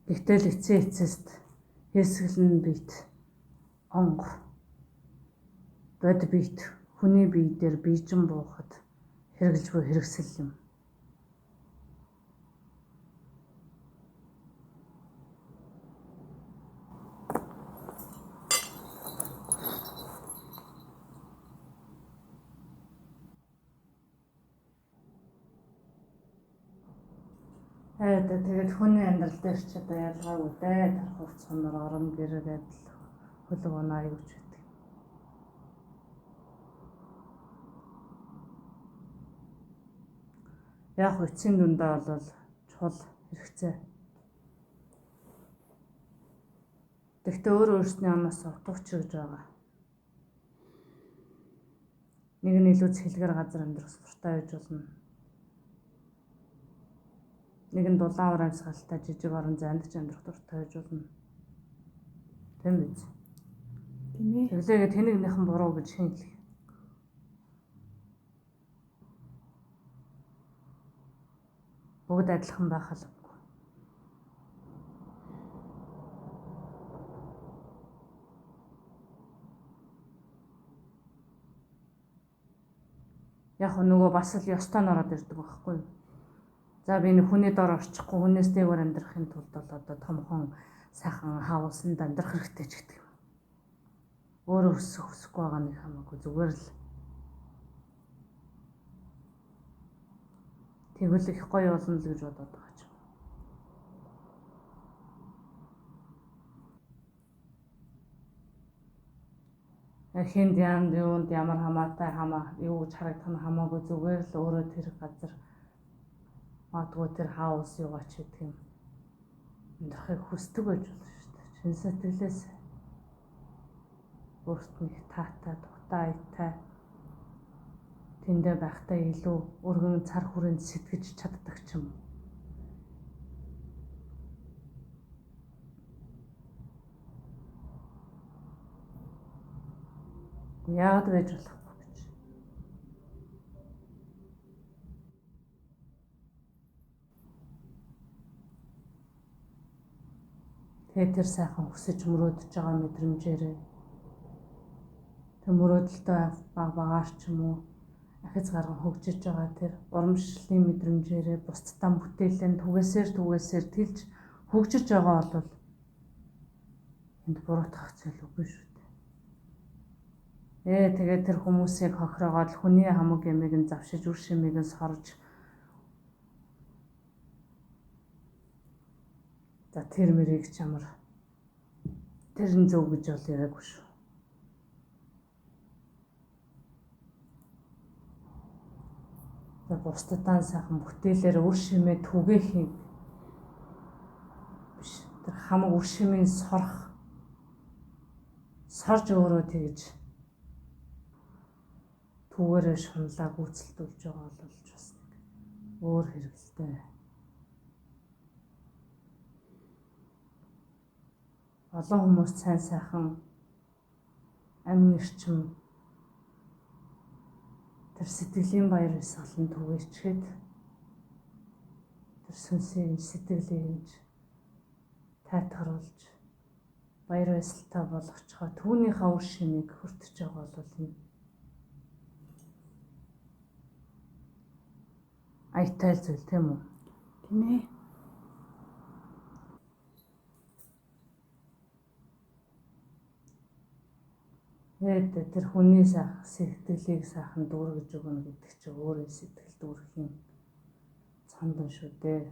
Гэтэл эцээ эцэст хэсгэлэн бит онго бод бит хүний бие дээр бийжин буухад хэрэгжилж буй хэрэгсэл юм. Тэгээд хүний амьдрал дээр ч одоо ялгаагүй дээ. Тархууц сунар орон гэр адил хөлөг оноо аягүй ч байдаг. Яг эцсийн дүндээ бол чухал хэрэгцээ. Гэхдээ өөр өөрсний оноос утга учир гэж байгаа. Нэг нь илүү цэлгэр газар амьдрах дуртай байж болно. Нэг нь дулаан уур амьсгалтай жижиг орон зайд ч амьдрах дуртай байж болно. Тийм биз? Тийм ээ. Тэглээгээ тэнэгнийхэн буруу гэж хэн хэлэх. Бүгд адилхан байх албагүй. Яг нөгөө бас л ёстой нь ороод ирдэг байхгүй юу? За би нэг хүний дор орчихгүй хүнээс дээгүүр амьдрахын тулд бол одоо томхон сайхан хаусанд амьдрах хэрэгтэй ч гэдэг юм. Өөрөө өсөх өсөхгүй байгаа нэг хамаагүй зүгээр л тэгвэл их гоё болно л гэж бодоод байгаа ч. Хинд яанд юунд ямар хамаатай хамаа юу гэж харагдах нь хамаагүй зүгээр л өөрөө тэр газар магадгүй тэр хаус юугаа ч гэдэг юм амьдрахыг хүсдэг байж болно шүү дээ. Чин сэтгэлээс. Өөрт нь их таатай, тухтай, аятай. Тэндээ байхдаа илүү өргөн цар хүрээнд сэтгэж чаддаг ч юм. Яагаад байж болохгүй гэж. Тэгээд тэр сайхан хүсэж мөрөөдөж байгаа мэдрэмжээрээ тэр мөрөөдөлтөө баг багаар ч юм уу ахиц гарган хөгжиж байгаа тэр урамшлын мэдрэмжээрээ бусдаа бүтээлэн түгээсээр тэлж хөгжиж байгаа бол энд буруутгах зүйл үгүй шүү дээ. Тэгээд тэр хүмүүсийг хохироогоод хүний хамаг ямиг нь завшиж үр шимийг нь сорж за тэр мэрийг чамар тэр нь зөв гэж бол яриаггүй шүү. За бусдад сайхан бүтээлээр үр шимээ түгээхийг биш. Тэр хамаг үр шимийн сорох сорж өөрөө тэгж түүгээрээ шунлаа гүйцэлдүүлж байгаа бол бас нэг өөр хэрэгэлтэй. Олон хүмүүс сайн сайхан амин эрчим тэр сэтгэлийн баяр баясгалан түгээчгээд тэр сүнсийг сэтгэлийг тайтгаруулж баяр баясгалтай болгочихоо түүнийхээ үр шимийг хүртэж байгаа бол энэ аятай зүйл тийм үү? Тийм ээ. Тэгээд тэр хүний сайхан сэтгэлийг сайхан дүүргэж өгнө гэдэг чинь өөрөө сэтгэл дүүрэх юм цандан шүү дээ.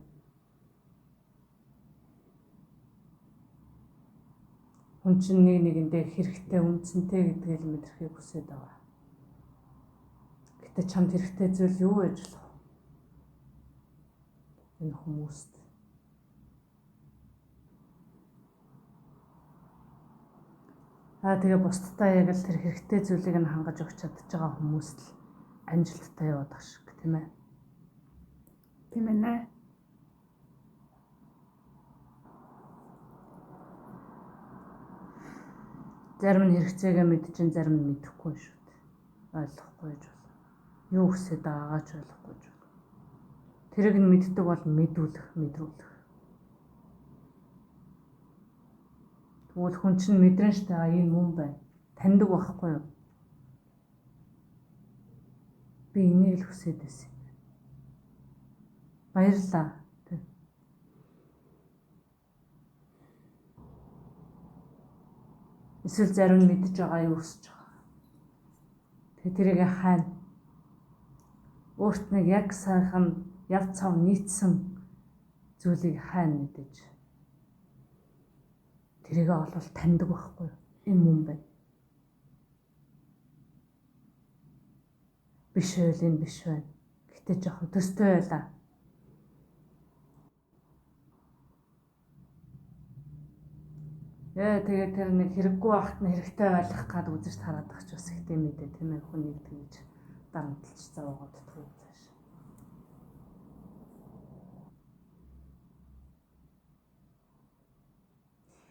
Хүн чинь нэг нэгэндээ хэрэгтэй үнцэнтэй гэдгийг л мэдрэхийг хүсэж байгаа. Гэтэ чамд хэрэгтэй зүйл юу байж болох вэ? Энэ хүмүүст. Тэгээ бусдаа яг л тэр хэрэгтэй зүйлийг нь хангаж өгч чадж байгаа хүмүүст л амжилттай яваад ах шиг тийм ээ. Тийм ээ. Зарим нь хэрэгцээгээ мэдчин, зарим нь мэдэхгүй шүү дээ. Ойлгохгүй ч болно. Юу хүсээд байгаагаа ч ойлгохгүй ч болно. Тэрийг нь мэддэг бол мэдүүлэх, мэдрүүлэх. Тэгвэл хүн чинь мэдрэн штэ энэ мөн байна. Таньдаг байхгүй юу? Би энийг л хүсээд байсан юм байна. Баярлалаа. Эсвэл зарим нь мэдж байгаа юу хүсэж байгаа. Тэгээ тэрийг хайна. Өөрт нэг яг сайхан яв цав нийцсэн зүйлийг хайна мэдээж. Тэрийг олвол таньдаг байхгүй юу? Энэ мөн байна. Биш байл энэ биш байна. Гэтэ жоохон төстэй байлаа. Тэгээд тэр нэг хэрэггүй байхад нь хэрэгтэй байх гад үзэж тараад ах ч бас ихтэй мэдээ тийм ээ хүн нэг тэгж дарамтлж зовоогоод төв цааш.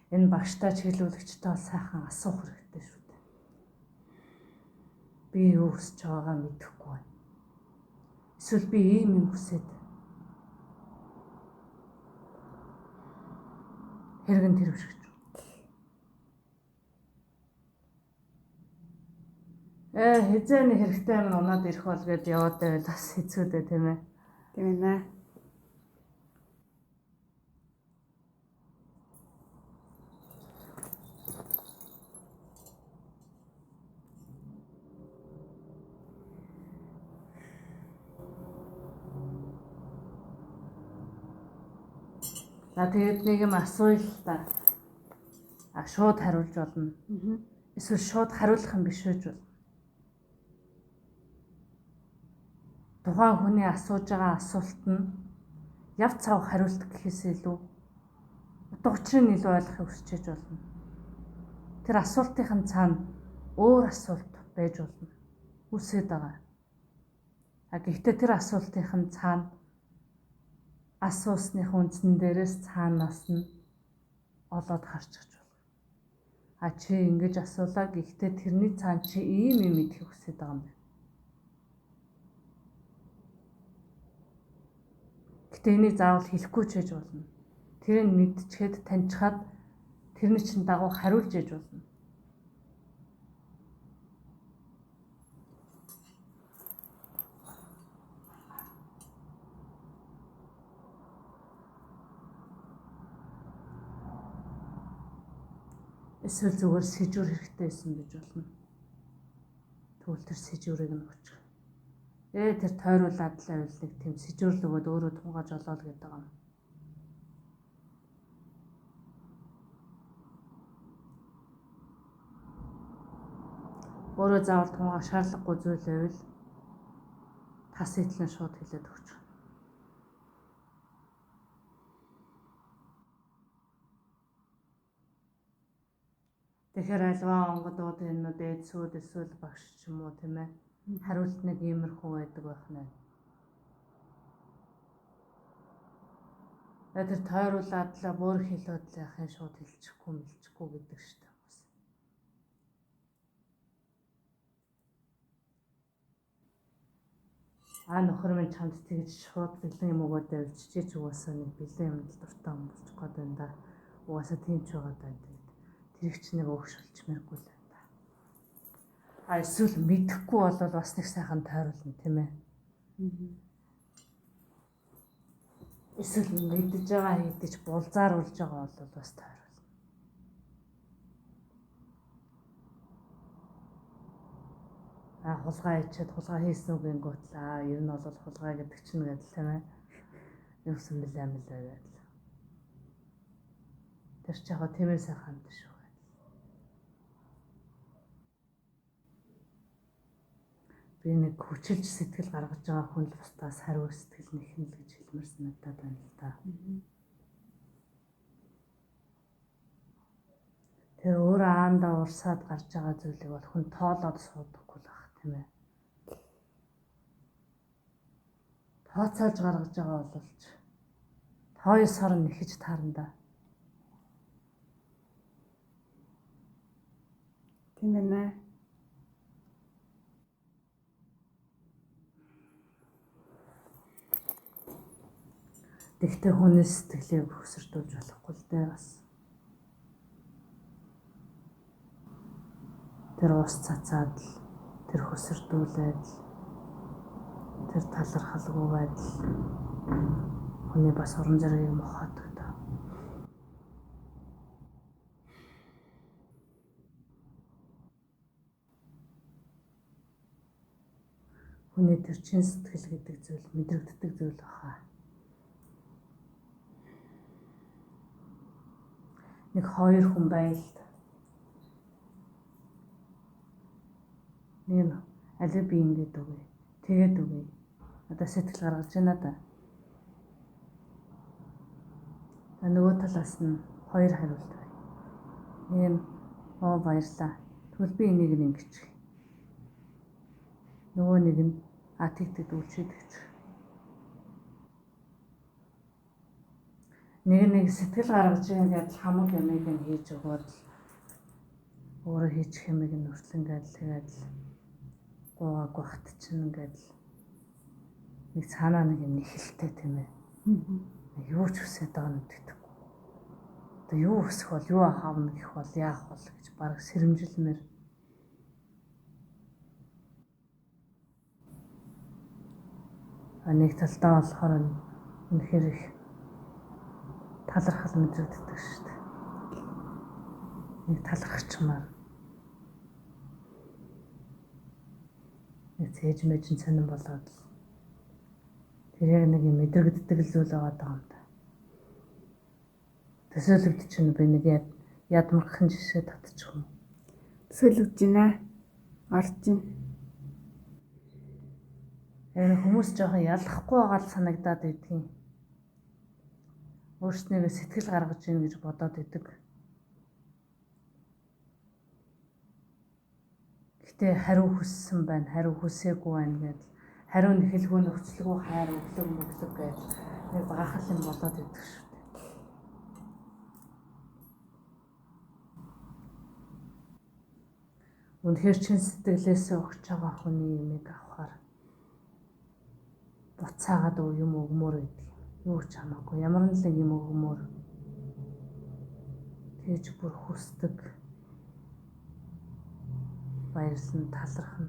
Энэ багштай чиглүүлэгчтэй бол сайхан асуух хэрэгтэй шүү дээ. Би юу хүсэж байгаагаа мэдэхгүй байна. Эсвэл би ийм юм хүсээд хэрэг нь тэр биш гэж. Хизээ нэг хэрэгтэй юм унаад ирэх бол гэд яваад байвал бас хэцүү дээ тийм ээ. Тийм ээ. За тэгээд нэг юм асууя л та. Шууд хариулж болно. Эсвэл шууд хариулах юм биш байж болно. Тухайн хүний асууж байгаа асуулт нь яв цав хариулт гэхээс илүү утга учирыг илүү ойлгохыг хүсэж болно. Тэр асуултын цаана өөр асуулт байж болно. Үсээд байгаа. А гэхдээ тэр асуултынх нь цаана асуусных үндсэн дээрээс цаанаас нь олоод харчих болно. А чи ингэж асуулаа, гэхдээ тэрний цаана чи ийм юм идэхийг хүсэж байгаа юм байна. Гэтэ энийг заавал хэлэхгүй ч байж болно. Тэрийг мэдчихэд таньчхаад тэрний чинь дагуу хариулж яж болно. Эсвэл зүгээр сэжүүр хэрэгтэй байсан гэж болно. Тэгвэл тэр сэжүүрийг нь өгчих. Тэр тойруулаад л байвал нэг тийм сэжүүр л өгөөд өөрөө тунгааж олоо л гэдэг юм. Өөрөө заавал тунгаах шаардлагагүй зүйл байвал тас итлэн шууд хэлээд өгчих. Тэгэхээр альва онгодууд энэ дээд сүйд эсвэл багш ч юм уу, тийм ээ. Хариулт нэг иймэрхүү байдаг байх нэ. Тэр тойруулаад л бүр хэлээд л яхин шууд хэлчихгүй мэлчихгүй гэдэг шүү дээ. Бас. А нөхөр минь чамд тэгж шууд бэлэн юм өгөөд байвал чи ч угаасаа нэг бэлэн юмд дуртай юм болчих гээд байна да. Угаасаа тийм ч байгаа даа. Тэрийг чи нэг өөгшүүлчмээргүй л байна да. А эсвэл мэдэхгүй бол бас нэг сайхан тойруулна, тийм ээ. Эсвэл мэдэж байгаа хэдий ч булзааруулж байгаа бол бас тойруулна. А хулгай хийчихэд хулгай хийсэн үг гингүүтлээ. Ер нь бол хулгай гэдэг чинь гэдэл, тийм ээ. Юусан бэлээ мэлээ гэдэл. Тэр чи яг тэмээ сайхан амт шүү. Би нэг хүчилж сэтгэл гаргаж байгаа хүн л бусдаас хариу сэтгэл нэхэн л гэж хэлмээр санагдаад байна л да. Тэр өөрөө аандаа урсаад гарч байгаа зүйлийг бол хүн тоолоод суудаггүй л ах, тийм ээ. Тооцоолж гаргаж байгаа боловч тооёсоор нэхэж таарна да. Тийм байна. Тэгтээ хүний сэтгэлийг хөсөрдүүлж болохгүй л дээ бас. Тэр ус цацаад л, тэр хөсөрдүүлээд л, тэр талархалгүй байдал хүний бас урам зоригийг мохоодог доо. Хүний тэр чин сэтгэл гэдэг зүйл мэдрэгддэг зүйл баха. Нэг хоёр хүн байл. Нэг нь алив би ингэж үгүй. Тэгээд үгүй. Одоо сэтгэл гаргаж байна да. Нөгөө талаас нь хоёр хариулт бай. Нэг нь оо баярлаа. Тэгвэл би энийг нь ингэж. Нөгөө нэг нь а тэг тэг дүүлчихэд гэж. Нэг нэг сэтгэл гаргаж байгаа гэдэл хамаг ямыг нь хийж өгөөд л өөрөө хийчих юмыг нь хүртэл ингээд л тэгээд л гуугаагүй хат чинь ингээд л нэг цаанаа нэг юм нэхэлтэй, тийм ээ. Юу ч хүсээд байгаа нь мэдэхгүй. Одоо юу хүсэх бол, юу авна гэх бол, яах бол гэж бараг сэрэмжилмээр. А нэг талдаа болохоор үнэхээр их талархал мэдрэгддэг шүү дээ. Нэг талархчмаар. Нэг цээж мэжин сонирн болоод л тэр яг нэг юм мэдрэгддэг л зүйл байгаа даа юм да. Төсөөлөгдөж чинь би нэг ядмархан жишээ татчих юм. Төсөөлөгдөж байна. Орж байна. Яг хүмүүс жоохон ялахгүй байгаа л санагдаад байдгийн. Өөрснийгөө сэтгэл гаргаж ийн гэж бодоод идэг. Гэхдээ хариу хүссэн байна, хариу хүсээгүй байна гэдэл хариу нэхэлгүй нөхцөлгүй хайр өглөг мөглөг гэж нэг баахал юм болоод идэх шүү дээ. Үнэхээр чин сэтгэлээсээ өгч байгаа хүний юмыг авахар буцаагаад юм өгмөр байдаг юм. Юу ч хамаагүй. Ямар нэгэн юм өгмөр. Тэгж бүр хүсдэг. Баярлан талархна.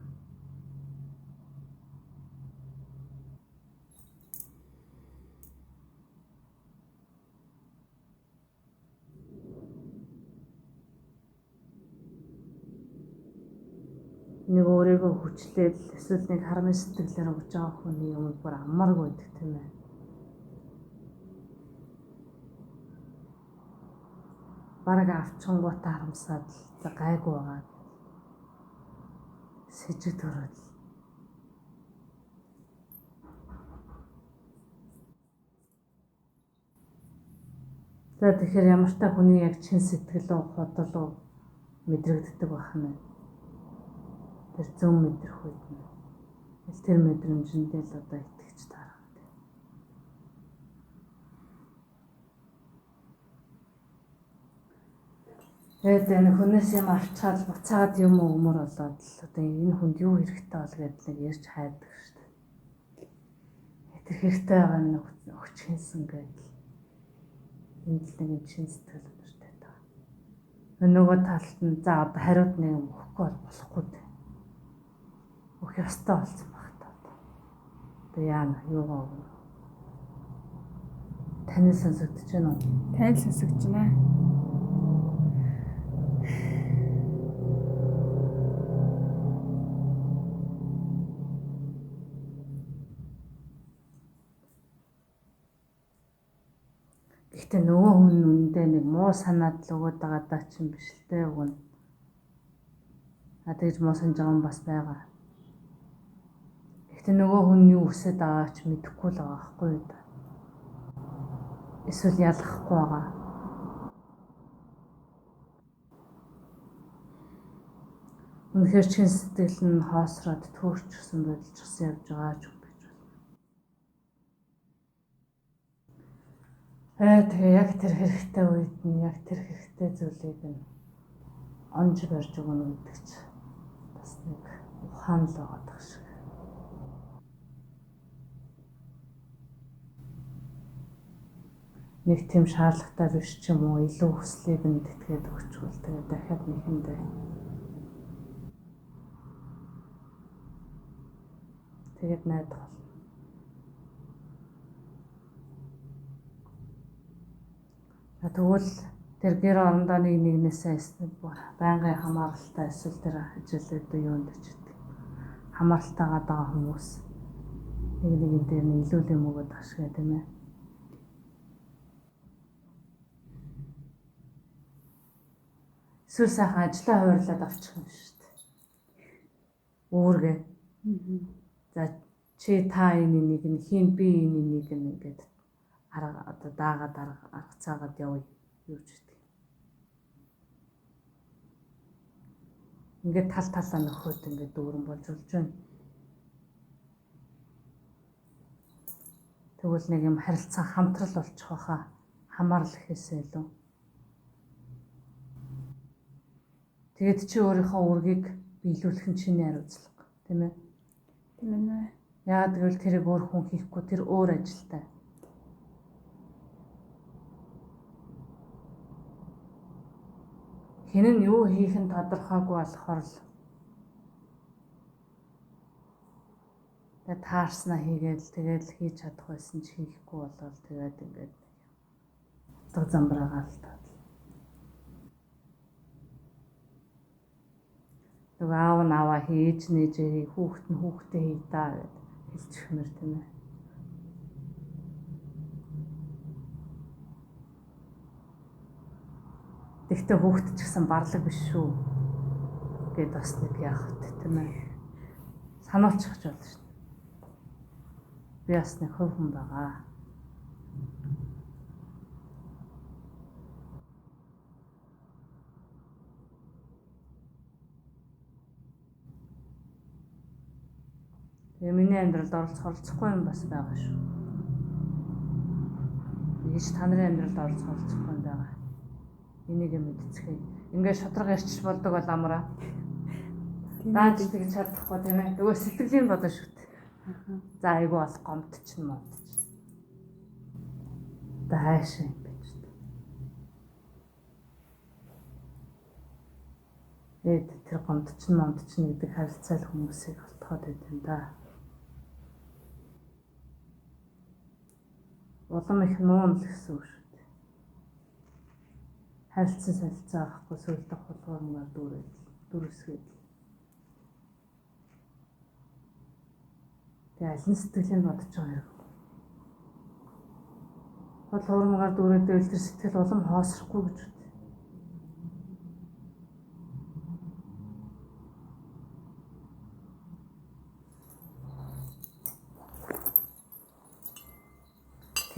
Нэг өөрийгөө хүчлээд эсвэл нэг харамын сэтгэлээр өгж байгаа хүний юм бүр амаргүй байдаг тийм ээ. Бараг авчингуудаа харамсаад л за гайгүй байгаа. Сэжиг төрөөд л. За тэгэхээр ямар ч та хүний яг чин сэтгэл үү, худал уу мэдрэгддэг байх нь. Тэр зөв мэдрэх үед нь. Тэр мэдрэмжэндээ л одоо итгэж таарах. Тэгээд энэ хүнээс юм авчаад буцаад юм өгмөр болоод л одоо энэ хүнд юу хэрэгтэй бол гэдээ нэг ярьж хайдаг шүү дээ. Тэр хэрэгтэй байгаа нь өгч хинсэн гэдэл. Энд л нэг юм чин сэтгэл өндөртэй байгаа. Нөгөө талд нь за одоо хариуд нэг юм өгөхгүй бол болохгүй дээ. Өгөх ёстой болсон баг та одоо. Одоо яана юугаа өгнө? Танил сонсогдож байна уу? Танил сонсогдож байна. Гэхдээ нөгөө хүн үндэ нэг муу санаад л өгöd байгаа даа чинь биш л дээ өгнө. А тэгж муу санаж байгаа юм бас байгаа. Гэхдээ нөгөө хүн юу хүсэж байгааг ч мэдэхгүй л байгаа байхгүй юу? Эсвэл ялгахгүй байгаа. Үнэхээр чин сэтгэл нь хоосроод төөрчихсөн бодолчихсан явж байгаа ч юм байж болно. Тэгээ яг тэр хэрэгтэй үед нь яг тэр хэрэгтэй зүйлийг нь онж барьж өгнө гэдэг ч бас нэг ухаан л байгаа дах шиг. Нэг тийм шаардлагатай биш ч юм уу, илүү хүслийг нь тэтгээд өгчвөл тэгээ дахиад нэхэндээ. Тэгээд найдах болно. Тэгвэл тэр гэр орондоо нэг нэгнээсээ байнгын хамааралтай эсвэл тэр ажил одоо юунд ч гэдэг хамааралтайгаа байгаа хүмүүс нэг нэгэн дээр нь илүү юм өгöd ашиг тийм ээ. Эсвэл сайхан ажлаа хуваарлаад авчих юм шүү дээ. Үүргээ. За чи та энэ нэг нь хин би энэ нэг нь ингээд арга одоо даагаад арга цаагаад явъя юу ч гэдэг. Ингээд тал талаа нөхөд ингээд дүүрэн болж болж байна. Тэгвэл нэг юм харилцаа хамтрал болчих واخа. Хамаарал гэхээсээ илүү. Тэгээд чи өөрийнхөө үүргийг биелүүлэх нь чиний хариуцлага, тийм ээ? Тийм ээ. Яагаад гэвэл тэрийг өөр хүн хийхгүй, тэр өөр ажилтай. Хэн нь юу хийх нь тодорхойгүй болохоор л тэгээд таарснаа хийгээл тэгээд л хийж чадах байсан ч хийхгүй болоод тэгээд ингээд утга замбраагаа л таад. Нөгөө аав нь аваа хийж нээжээ хүүхэд нь хүүхдээ хий даа гэд хэлчихмээр тийм ээ. Тэгтээ хүүхэд ч гэсэн барлаг биш шүү гэд бас нэг яах вэ тийм ээ. Сануулчих ч болно шүү. Би бас нэг хувь хүн байгаа. Тэгээ миний амьдралд оролцох оролцохгүй юм бас байгаа шүү. Тэгэж та нарын амьдралд оролцох оролцохгүй юм байгаа. Энийг мэдцгээе. Ингээд шудраг ярьчих болдог бол амраа. Дааж тэгж чадахгүй тийм ээ. Нөгөө сэтгэлийн бодон шүү дээ. За айгу бол гомдчин момдч. Одоо хайшаа юм бэ ч. Эд тэр гомдчин момдчин гэдэг харилцаал хүмүүсийг олтгоод байт юм да. Улам их нуун л гэсэн үг шүү дээ. Харилцан солилцоо авахгүй сүүлдэх хулгуурмаар дүүрээд дүрсгээд. Тэгээ аль нь сэтгэлийг бодож байгаа хэрэг. Хул хуурмгаар дүүрээд байвал тэр сэтгэл улам хоосрохгүй гэж үү.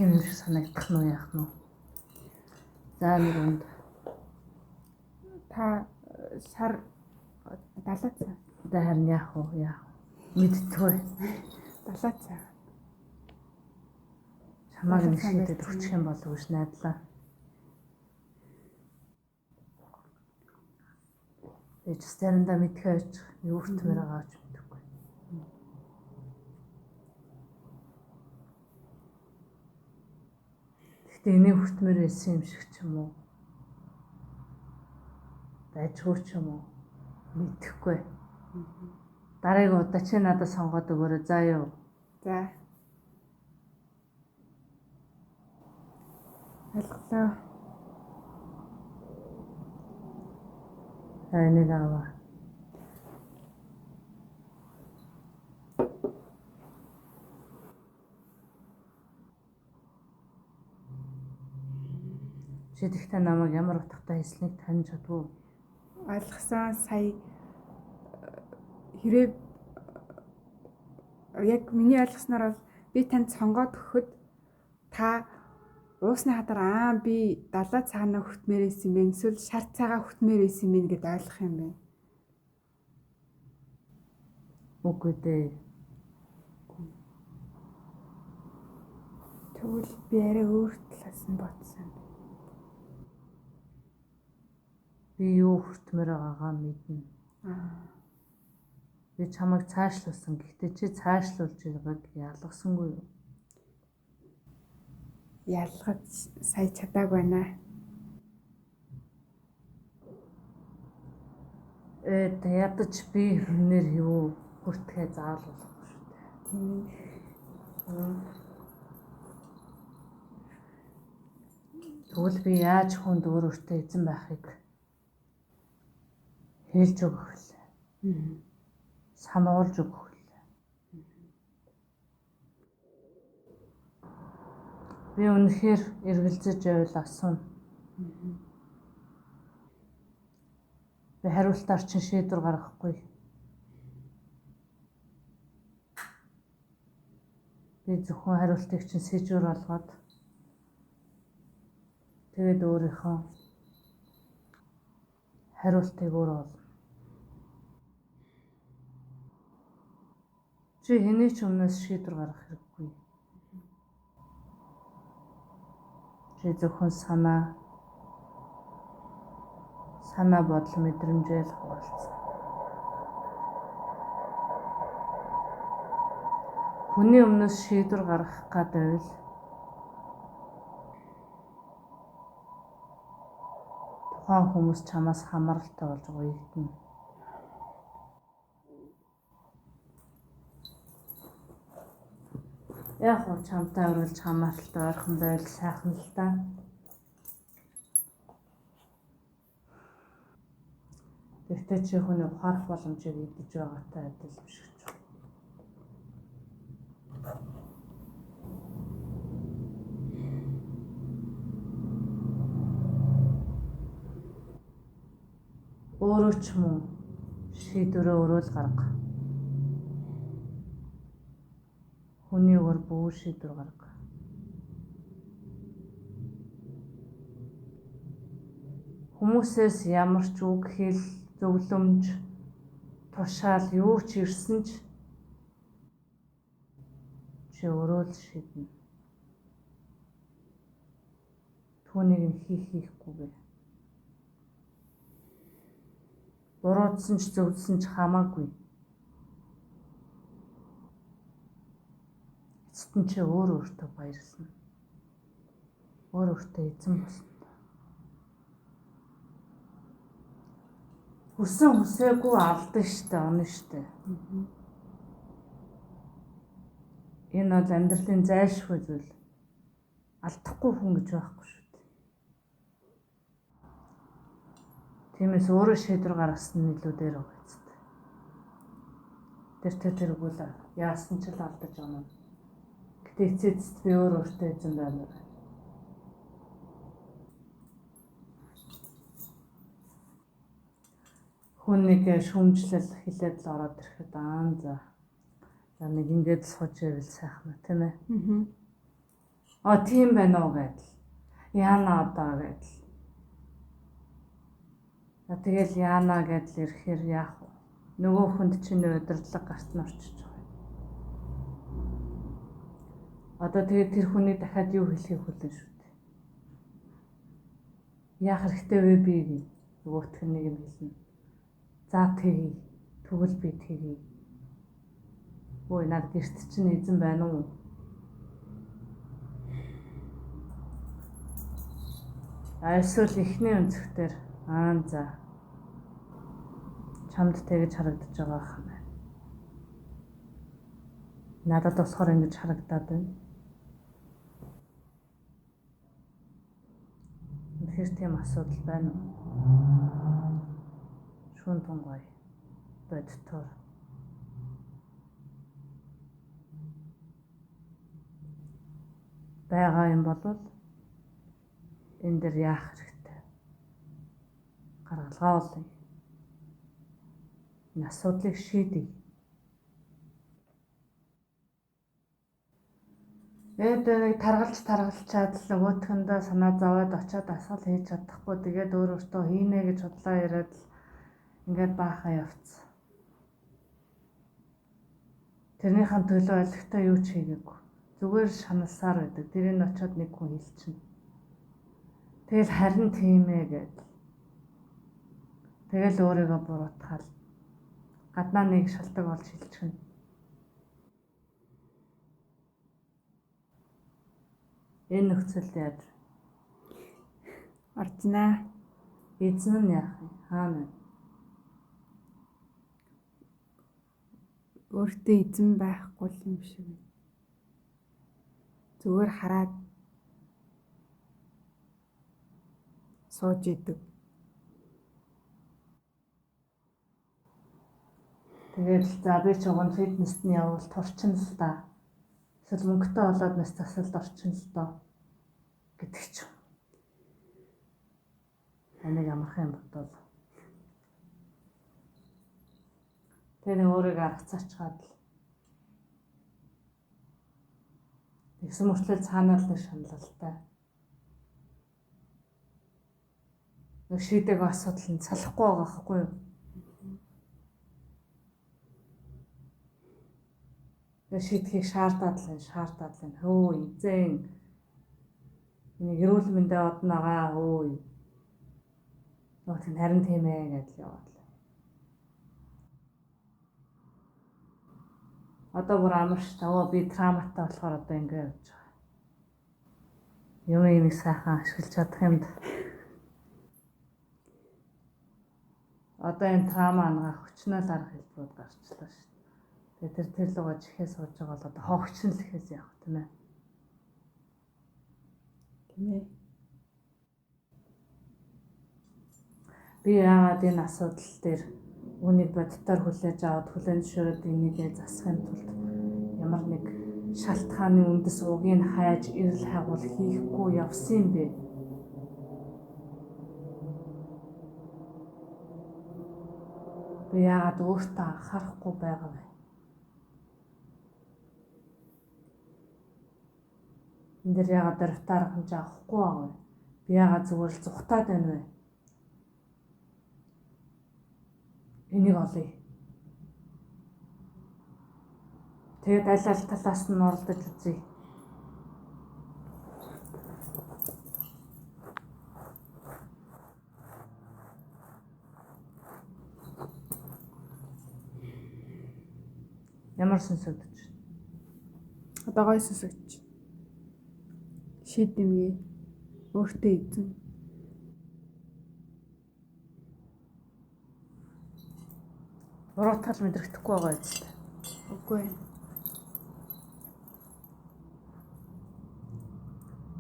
Тийм юм шиг санагдах нь уу яах нь вэ? За нэг үнд Та шар далаа цаа. Одоо харин яах вэ? Яах вэ? Мэдтгүй. Далаа цаа. Чамааг нэг шийдэд өгчих юм болов гэж найдлаа. Би ч заримдаа мэдхээ очих юу хүртмээр байгаа ч мэдэхгүй. Гэхдээ энийг хүртмээр байсан юм шиг ч юм уу? Дайжгүй ч юм уу? Мэдэхгүй. Дараагийн удаа чи надад сонгоод өгөөрэй заа юу? За. Ойлголоо. Энийг аваа. Чи тэгтээ намайг ямар утгатай хэлснийг таньж чадвуу? Ойлгосон. Сая хэрэг яг миний ойлгосноор бол би танд сонгоод өгөхөд та уусны хадар би далаа цагаана хөтмөр байсан юм бэ эсвэл шар цагаан хөтмөр байсан юм бэ гэд ойлгох юм байна. Үгүй дээ. Тэгвэл би арай өөр талаас нь бодсон. Би юу хүртмээр байгаагаа мэднэ. Би чамайг цаашлуулсан. Гэхдээ чи цаашлуулж байгааг ялгасангүй юу? Ялгаж сая чадаагүй байна. Ядаж би хүнээр юу хүртэхээ заавал болохгүй шүү дээ. Тийм. Тэгвэл би яаж хүнд өөр өөртөө эзэн байхыг хэлж өгөх лээ. Сануулж өгөх лээ. Би үнэхээр эргэлзэж байвал асууна. Би хариултаар чинь шийдвэр гаргахгүй. Би зөвхөн хариултыг чинь сэжүүр болгоод тэгээд өөрийнхөө хариултыг өөрөө олно. Чи хэний ч өмнөөс шийдвэр гаргах хэрэггүй. Чи зөвхөн санаа бодол мэдрэмжээ л хуваалцсан. Хүний өмнөөс шийдвэр гаргах гээд байвал тухайн хүмүүс чамаас хамааралтай болж уягдана. Яг уу чамтай өрөөлж хамааралтай ойрхон байвал сайхан л да. Гэхдээ чи хүний ухаарах боломжийг идэж байгаатай адил биш гэж байна. Өөрөө ч мөн шийдвэрээ өөрөө л гарга. Хүний өөр бүү шийдвэр гарга. Хүмүүсээс ямар ч үг хэл, зөвлөмж, тушаал юу ч ирсэн ч Чи өөрөө л шийднэ. Түүнийг нь хийхгүйгээ. Буруудсан ч зөвдсөн ч хамаагүй. Эцэст нь чи өөр өөртөө баярлна. Өөр өөртөө эзэн болно. Хүсэн хүсээгүй алдсан штэ, онно штэ. Энэ бол амьдралын зайлшгүй зүйл. Алдахгүй хүн гэж байхгүй шүү дээ. Тиймээс өөрөө шийдвэр гаргасан нь илүү дээр байгаа биз дээ. Тэр тэргүй л яасан ч л алдаж онно. Гэтэ эцэст би өөр өөртөө эзэн баймаар. Хүн нэг шүүмжлэл хэлээд л ороод ирэхэд аа за. За нэг ингээд сууж байвал сайхан тийм ээ. Аа тийм байна уу гэдэл. Яана одоо гэдэл. За тэгэл яана гэдэл ирэхээр яах вэ? Нөгөө хүнд чинь удирдлага гарт нь орчиж байгаа юм. Одоо тэгээд тэр хүний дахиад юу хэлхийг хүлээн шүү дээ. Яах хэрэгтэй вэ би гэх. Нөгөөх нь нэг юм хэлнэ. За тэгье. Тэгвэл би тэгье. Ой над гэрт чинь эзэн байна уу? Эсвэл эхний өнцгтэр аа за. Чамд тэгж харагдаж байгаа юм байна. Надад болохоор ингэж харагдаад байна. Тэгэхээр тийм асуудал байна уу? Шүүн тунгой бодтоор байгаа юм бол энэ дэр яах хэрэгтэй? Гаргалгаа олъё. Энэ асуудлыг шийдье. Тэгээд нэг таргалчаад л нөгөөтгөндөө санаа зовоод очиод асгал хийж чадахгүй тэгээд өөр өөртөө хийнэ гэж худлаа яриад л ингээд баахан явцсан. Тэрнийхэн төлөө олигтой юу ч хийгээгүй. Зүгээр шаналсаар байдаг. Тэрийг очиод нэг хүн хэлчихнэ. Тэгэл харин тийм ээ гэдэл. Тэгэл өөрийгөө буруутгаал. Гаднаа нэг шалтгаан болж хэлчихнэ. Энэ нөхцөлд яаж оржнаа. Эзэн нь яах юм? Хаана вэ? Өөртөө эзэн байхгүй юм шиг. Зүгээр хараад сууж идэг. Тэгээд за би ч уг нь фитнест нь явбал турчин л да. Эсвэл мөнгөтэй болоод нэс засалд орчин л доо гэдэг ч юм. Энийг амархан юм бодвол. Тэгээ нэг өөрийгөө арга цаачгаад л. Тэгсэн мөртлөө цаанаа л нэг шаналлтай. Нэг шийдэг асуудал нь салахгүй байгаа байхгүй юу? Тэгээ шийдэхийг шаардаад л байна. Хөө эзэн. Энийг эрүүл мэндэ одногаа хөө. Нөгөөх нь харин тийм ээ гэдэл яваад. Одоо бүр амар ш. Өө би травматай болохоор одоо ингэ явж байгаа. Юм нэг сайхан ашиглаж чадах юмд. Одоо энэ траума ангаах хүчнэл арга хэлбэрүүд гарчлаа шүү дээ. Тэгээ тэр лугаа чихээ сууж байгаа бол одоо хогч нь л ихэс явах тийм ээ. Тийм ээ. Би яагаад энэ асуудал дээр үүнийг боддоор хүлээж аваад хүлээн зөвшөөрөөд энийг засахын тулд ямар нэг шалтгааны үндэс угийг хайж эрэл хайгуул хийхгүй явсан юм бэ? Би яагаад өөртөө анхаарахгүй байгаа вэ? Энд дэр яагаад дөрвтө арга хэмжээ авахгүй байгаа вэ? Би яагаад зүгээр л зүхтаад байна вэ? Энийг олъё. Тэгээд аль аль талаас нь оролдож үзье. Ямар сонсогдож байна? Одоо гоё сонсогдож. Шийдэмгий. Өөртөө эзэн. Буруутгал мэдрэгдэхгүй байгаа биз дээ? Үгүй.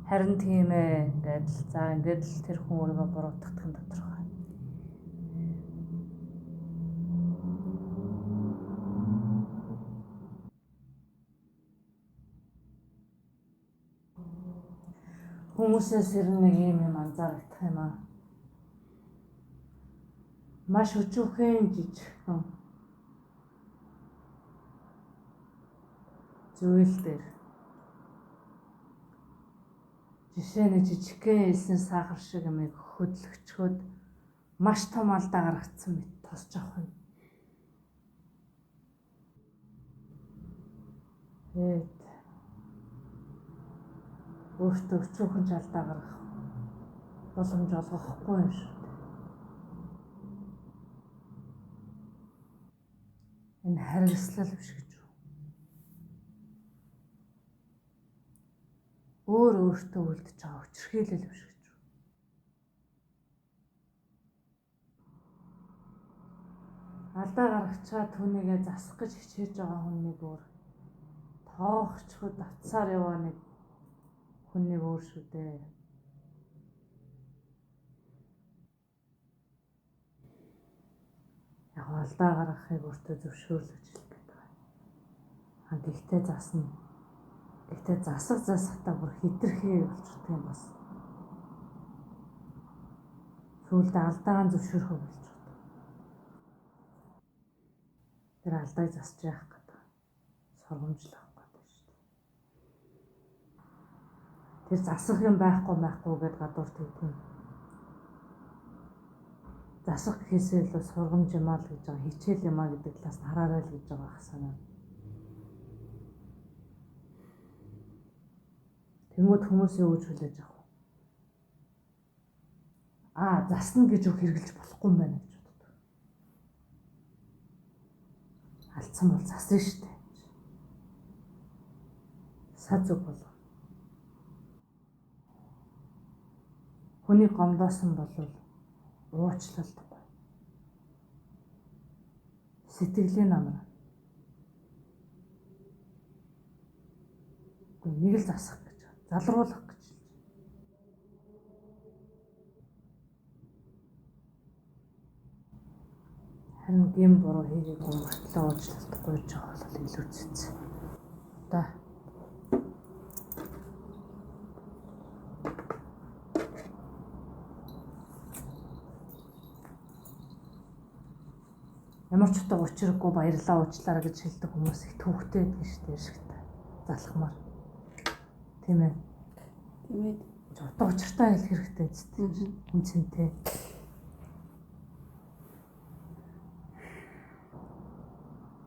Харин тийм ингээд л за ингээд л тэр хүн өөрийгөө буруутгах нь тодорхой. Хүмүүсээс ер нь нэг юм юм анзаарагдах юм аа. Маш өчүүхэн жижигхэн зүйл дээр жишээ нь жижигхэн элсэн сахар шиг юмыг хөдлөгчхөд маш том алдаа гаргацсан мэт тосч авах юм. Тэгээд өөртөө өчүүхэн ч алдаа гаргах боломж олгохгүй юм шүү дээ. Энэ харгислал биш гэж үү? Өөр өөртөө үлдэж байгаа хүчирхийлэл биш гэж үү? Алдаа гаргачаад түүнийгээ засах гэж хичээж байгаа хүн нэг өөр, тоохчход татсаар яваа нэг хүн нэг өөр шүү дээ. Яг алдаа гаргахыг өөртөө зөвшөөрлөж хэлэх гээд байгаа. А гэхдээ засна. Гэхдээ засах засахтаа бүр хитрхи болчихдог юм бас. Сүүлдээ алдаагаа зөвшөөрөхөө болчихдог. Тэр алдааг засч яах гэдэг. Сургамжлах гэдэг шүү дээ. Тэр засах юм байхгүй гэдээ гадуур тэгдэг юм. Засах гэхээсээ илүү сургамж юм аа л гэж байгаа, хичээл юм аа гэдэг талаас нь хараарай л гэж байгаа ах санаа. Тэнгүүд хүмүүсийн үж хүлээж авах уу? Аа, засна гэж үг хэрэглэж болохгүй юм байна гэж боддог. Алдсан бол засна шүү дээ. Сад зүг болов. Хүний гомдоосон болвол уучлалт гоё. Сэтгэлийн амар. Үгүй нэг л засах гэж, залруулах гэж. Харин гэм буруу хийгээгүй мөртлөө уучлалт гуйж байгаа бол илүү цэц. Одоо ямар ч утга учиргүй баярлаа уучлаарай гэж хэлдэг хүмүүс их төвхтэй байдаг шүү дээ шигтэй. Залхмаар. Тийм ээ. Тийм ээ. Утга учиртай хэлэх хэрэгтэй зү. Үн цэнтэй.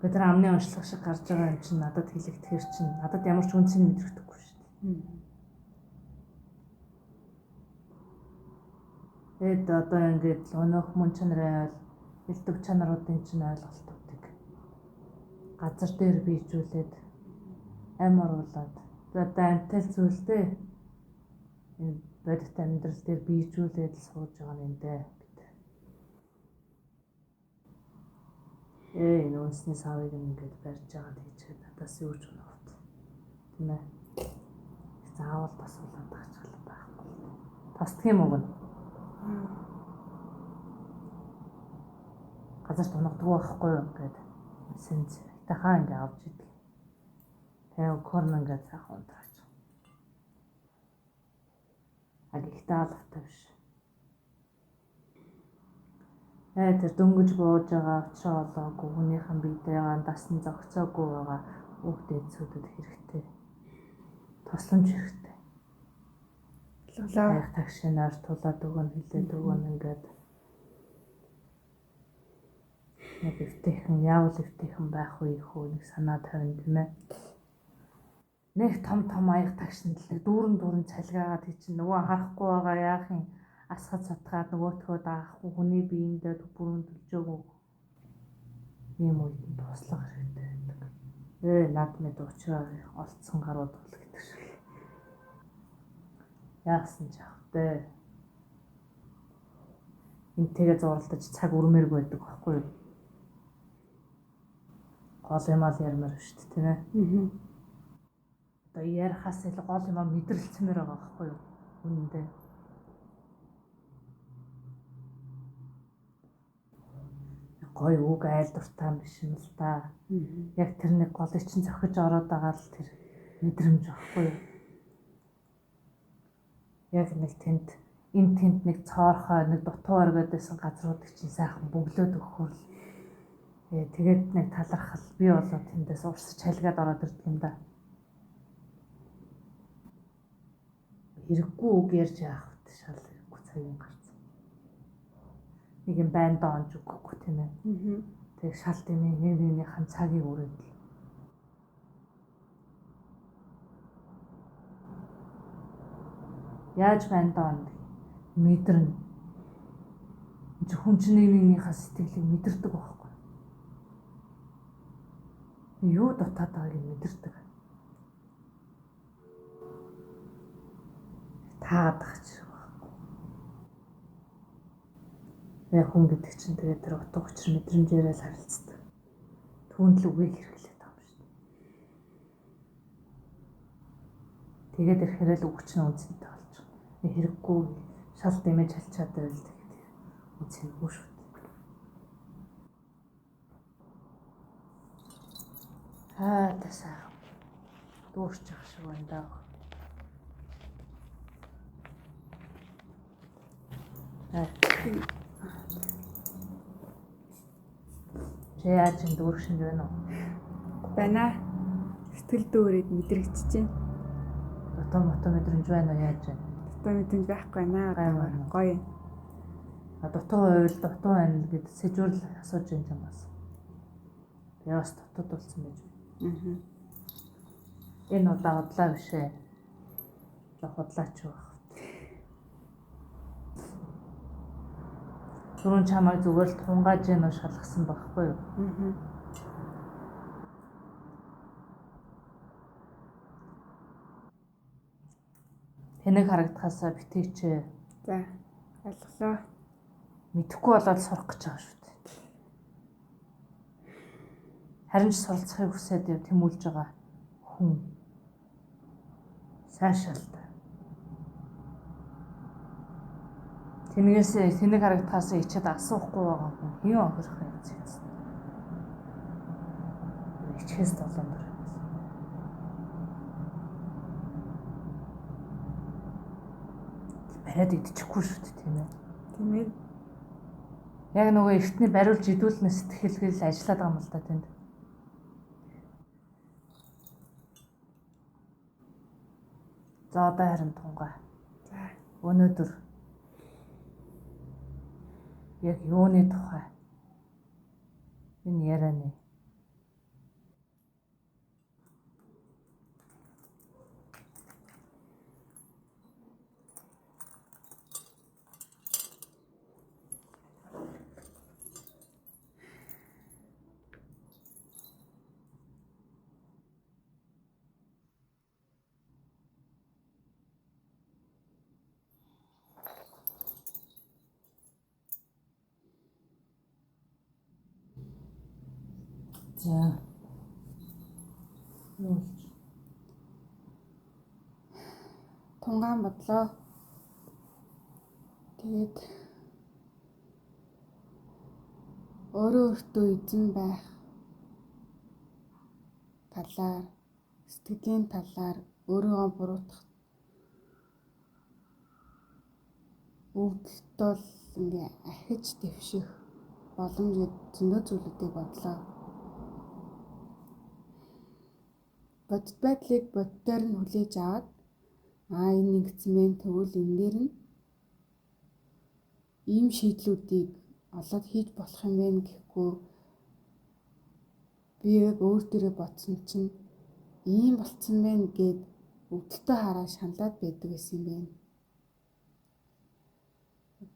Бид нар амны онцлог шиг гарч байгаа юм чинь надад хэлэгдэхэр чинь надад ямар ч үн цэн мэдрэгдэхгүй шүү дээ. Тэгэд одоо ингээд өнөөх мөн чанарын айл элдв чанаруудын чинь ойлголтуудыг газар дээр биежүүлээд ам оруулаад одоо амтал зүйлтэй энэ бодит амьдрал дээр биежүүлээд л сууж байгаа юм дээ бид. Энэ үнсний савыг ингээд барьж байгаа тийчээд надаас юу ч унавт. Тийм ээ. Заавал тосуулаад тахчих байхгүй. Тосдох юм уу? Газарт унагдгүй байхгүй юу гэд сэнц хаа ингээ авч идэг. Тэгээ корн ингээ цаахан унтраач. А гэхдээ алгатай биш. Тэр дөнгөж бууж байгаа учраа олоогүй хүнийхэн биедээ дасан зогцоогүй байгаа үг дээдсүүдэд хэрэгтэй. Тусламж хэрэгтэй. Лалаа тагшинаар тулаад өгөн хилээд өгөн ингээд Нэг эвтэйхэн, яавал эвтэйхэн байх вэ хөө нэг санаа тавина тийм ээ. Нэг том том аяг тагшинд л нэг дүүрэн дүүрэн цалгаагаад тий чинь нөгөө харахгүй байгаа яах юм асгад сатгаад нөгөөтгөө даахгүй хүний биендээ бүрэн төлжөөгүй ийм үед нь туслах хэрэгтэй байдаг. Над мэд уучраа олцсон гарууд бол гэдэг шиг. Яасан ч яах вэ? Энтэйгээ зурлаж цаг үрмээргүй байдаг байхгүй юу? Гол юм ал ярмаар шүү дээ, тийм ээ. Одоо ярихаас илүү гол юм а мэдрэлцмээр байгаа байхгүй юу? Үнэндээ. Гой үг айл дуртай юм биш юм л да. Яг тэр нэг голыг чинь зохиж ороод байгаа л тэр мэдрэмж байхгүй юу? Яг нэг тэнд энэ тэнд нэг цоорхой нэг дутуу оргиод байсан газруудыг чинь сайхан бөглөөд өгөхөр л тэгээд нэг талархал би болоо тэндээс урсаж халгаад ороод ирдэг юм да. Хэрэггүй үг ярьж яах вэ? Шал хэрэггүй цагийн гарц. Нэг юм байна доо онж өгөхгүй тийм ээ. Тэг шал тийм ээ нэг нэгнийхэн цагийг үрээд л. Яаж байна доо онд мэдэрнэ. Хүн чинь нэг нэгнийхээ сэтгэлийг мэдэрдэг байхгүй. Юу дутаад байгааг нь мэдэрдэг. Таагаад ах ч байхгүй. Яг хүн гэдэг чинь тэгээд тэр утга учир мэдрэмжээрээ л харилцдаг. Түүнд л үгийг хэрэглээд байгаа юм шүү дээ. Тэгээд ирэхээр л үг чинь үнцэнтэй болж байгаа. Хэрэггүй шал дэмэж халчаад байвал тэгээд үнцэнгүй шүү дээ. Аа тасаа. Дүүрч ах шиг байна даа. Чи яаж энэ дүүрх шинж байна уу? Байна. Сэтгэл дүүрээд мэдрэгдэж байна. Дутуу мотоо мэдрэмж байна уу яаж байна? Дутуу мэдрэмж байхгүй байна. Гоё. А дутуу байвал дутуу байна гэд сэжүүрл асууж юм чамаас. Би бас дутууд болсон байж байна. Энэ удаа удлаа биш ээ. Жох удлаач байх. Түрүүн чамайг зүгээр л тунгааж гэнэ үү шалгасан байхгүй юу? Тэнэг харагдахаасаа битгийч. За, ойлголоо. Мэдэхгүй болоод сурах гэж байгаа шүү дээ. Харин ч суралцахыг хүсээд тэмүүлж байгаа хүн. Сайшаалтай. Тэнэгээс тэнэг харагдахаасаа ичээд асуухгүй байгаа хүн хэн охирох юм зэц. Ичхээс долоон дор. Бариад идчихгүй шүү дээ, тийм ээ. Тийм ээ. Яг нөгөө эртний бариулж идүүлнэ сэтгэлгээл ажиллаад байгаа юм л да тэнд. За одоо харин тунгаа. За. Өнөөдөр яг юуны тухай энэ ярианы За. Юу болж? Тунгаан бодлоо. Тэгээд өөрөө өөртөө эзэн байх талаар, сэтгэлийн талаар өөрийгөө буруутгах өвдөлтөл ингээ ахиж дэвших боломж зөндөө зүйлүүдийг бодлоо. Бодит байдлыг боддоор нь хүлээж аваад энэ ингэсэн мэн тэгвэл энэ дээр нь ийм шийдлүүдийг олоод хийж болох юм байна гэхгүй Би яг өөр дээрээ бодсон чинь ийм болцсон байна гэд өвдөлтөө хараа шаналаад байдаг байсан юм байна.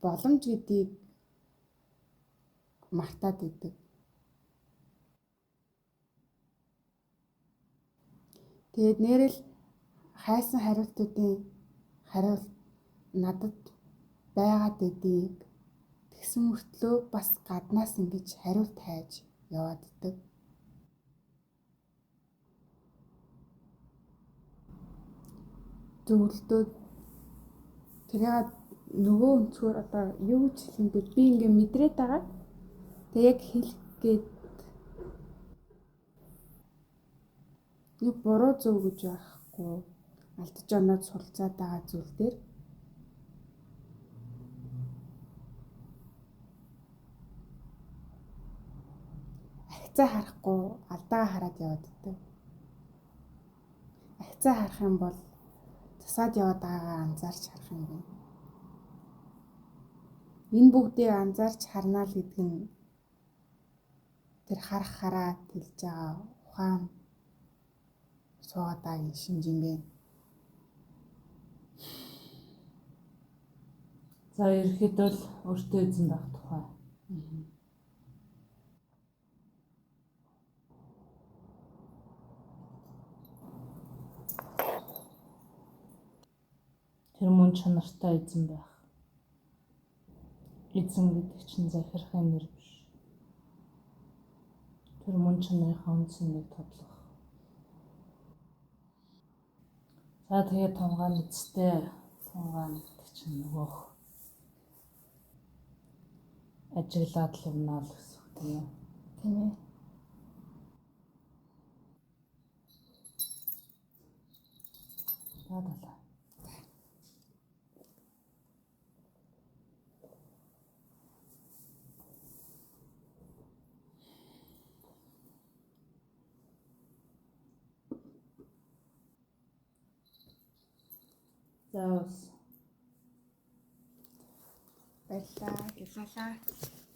Боломж гэдгийг мартаад идэг. Тэгээд нэрэл хайсан хариултуудын хариулт надад байгаад байдгийг тэгсэн мөртлөө бас гаднаас ингэж хариулт хайж яваад идэг. Зөвлөлтөө тэрийг нөгөө өнцгөр одоо юу гэж хэлэндээ би ингээ мэдрээд байгаа. Тэг яг хэлэх гээд нэг буруу зөв гэж байхгүй алдаж оноод суралцаад байгаа зүйл дээр ахицаа харахгүй алдаа хараад яваад идэв. Ахицаа харах юм бол засаад яваад байгаагаа анзаарч харах юм байна. Энэ бүгдийг анзаарч харнаа л гэдэг нь тэр харах хараа тэлж байгаа ухаан суугаад байгаа шинж юм бэ. За ерөнхийдөө л өөртөө эзэн байх тухай. Тэр мөн чанартай эзэн байх. Эзэн гэдэг чинь захирахын нэр биш. Тэр мөн чанарынхаа үндсэнийг тодлох. За тэгээд тунгаан эцтэй тунгаан гэдэг чинь нөгөөх ажиглаад л явна л гэсэн үг тийм ээ. Тийм ээ. За далаа. За ус. Баярлалаа. Гялалаа.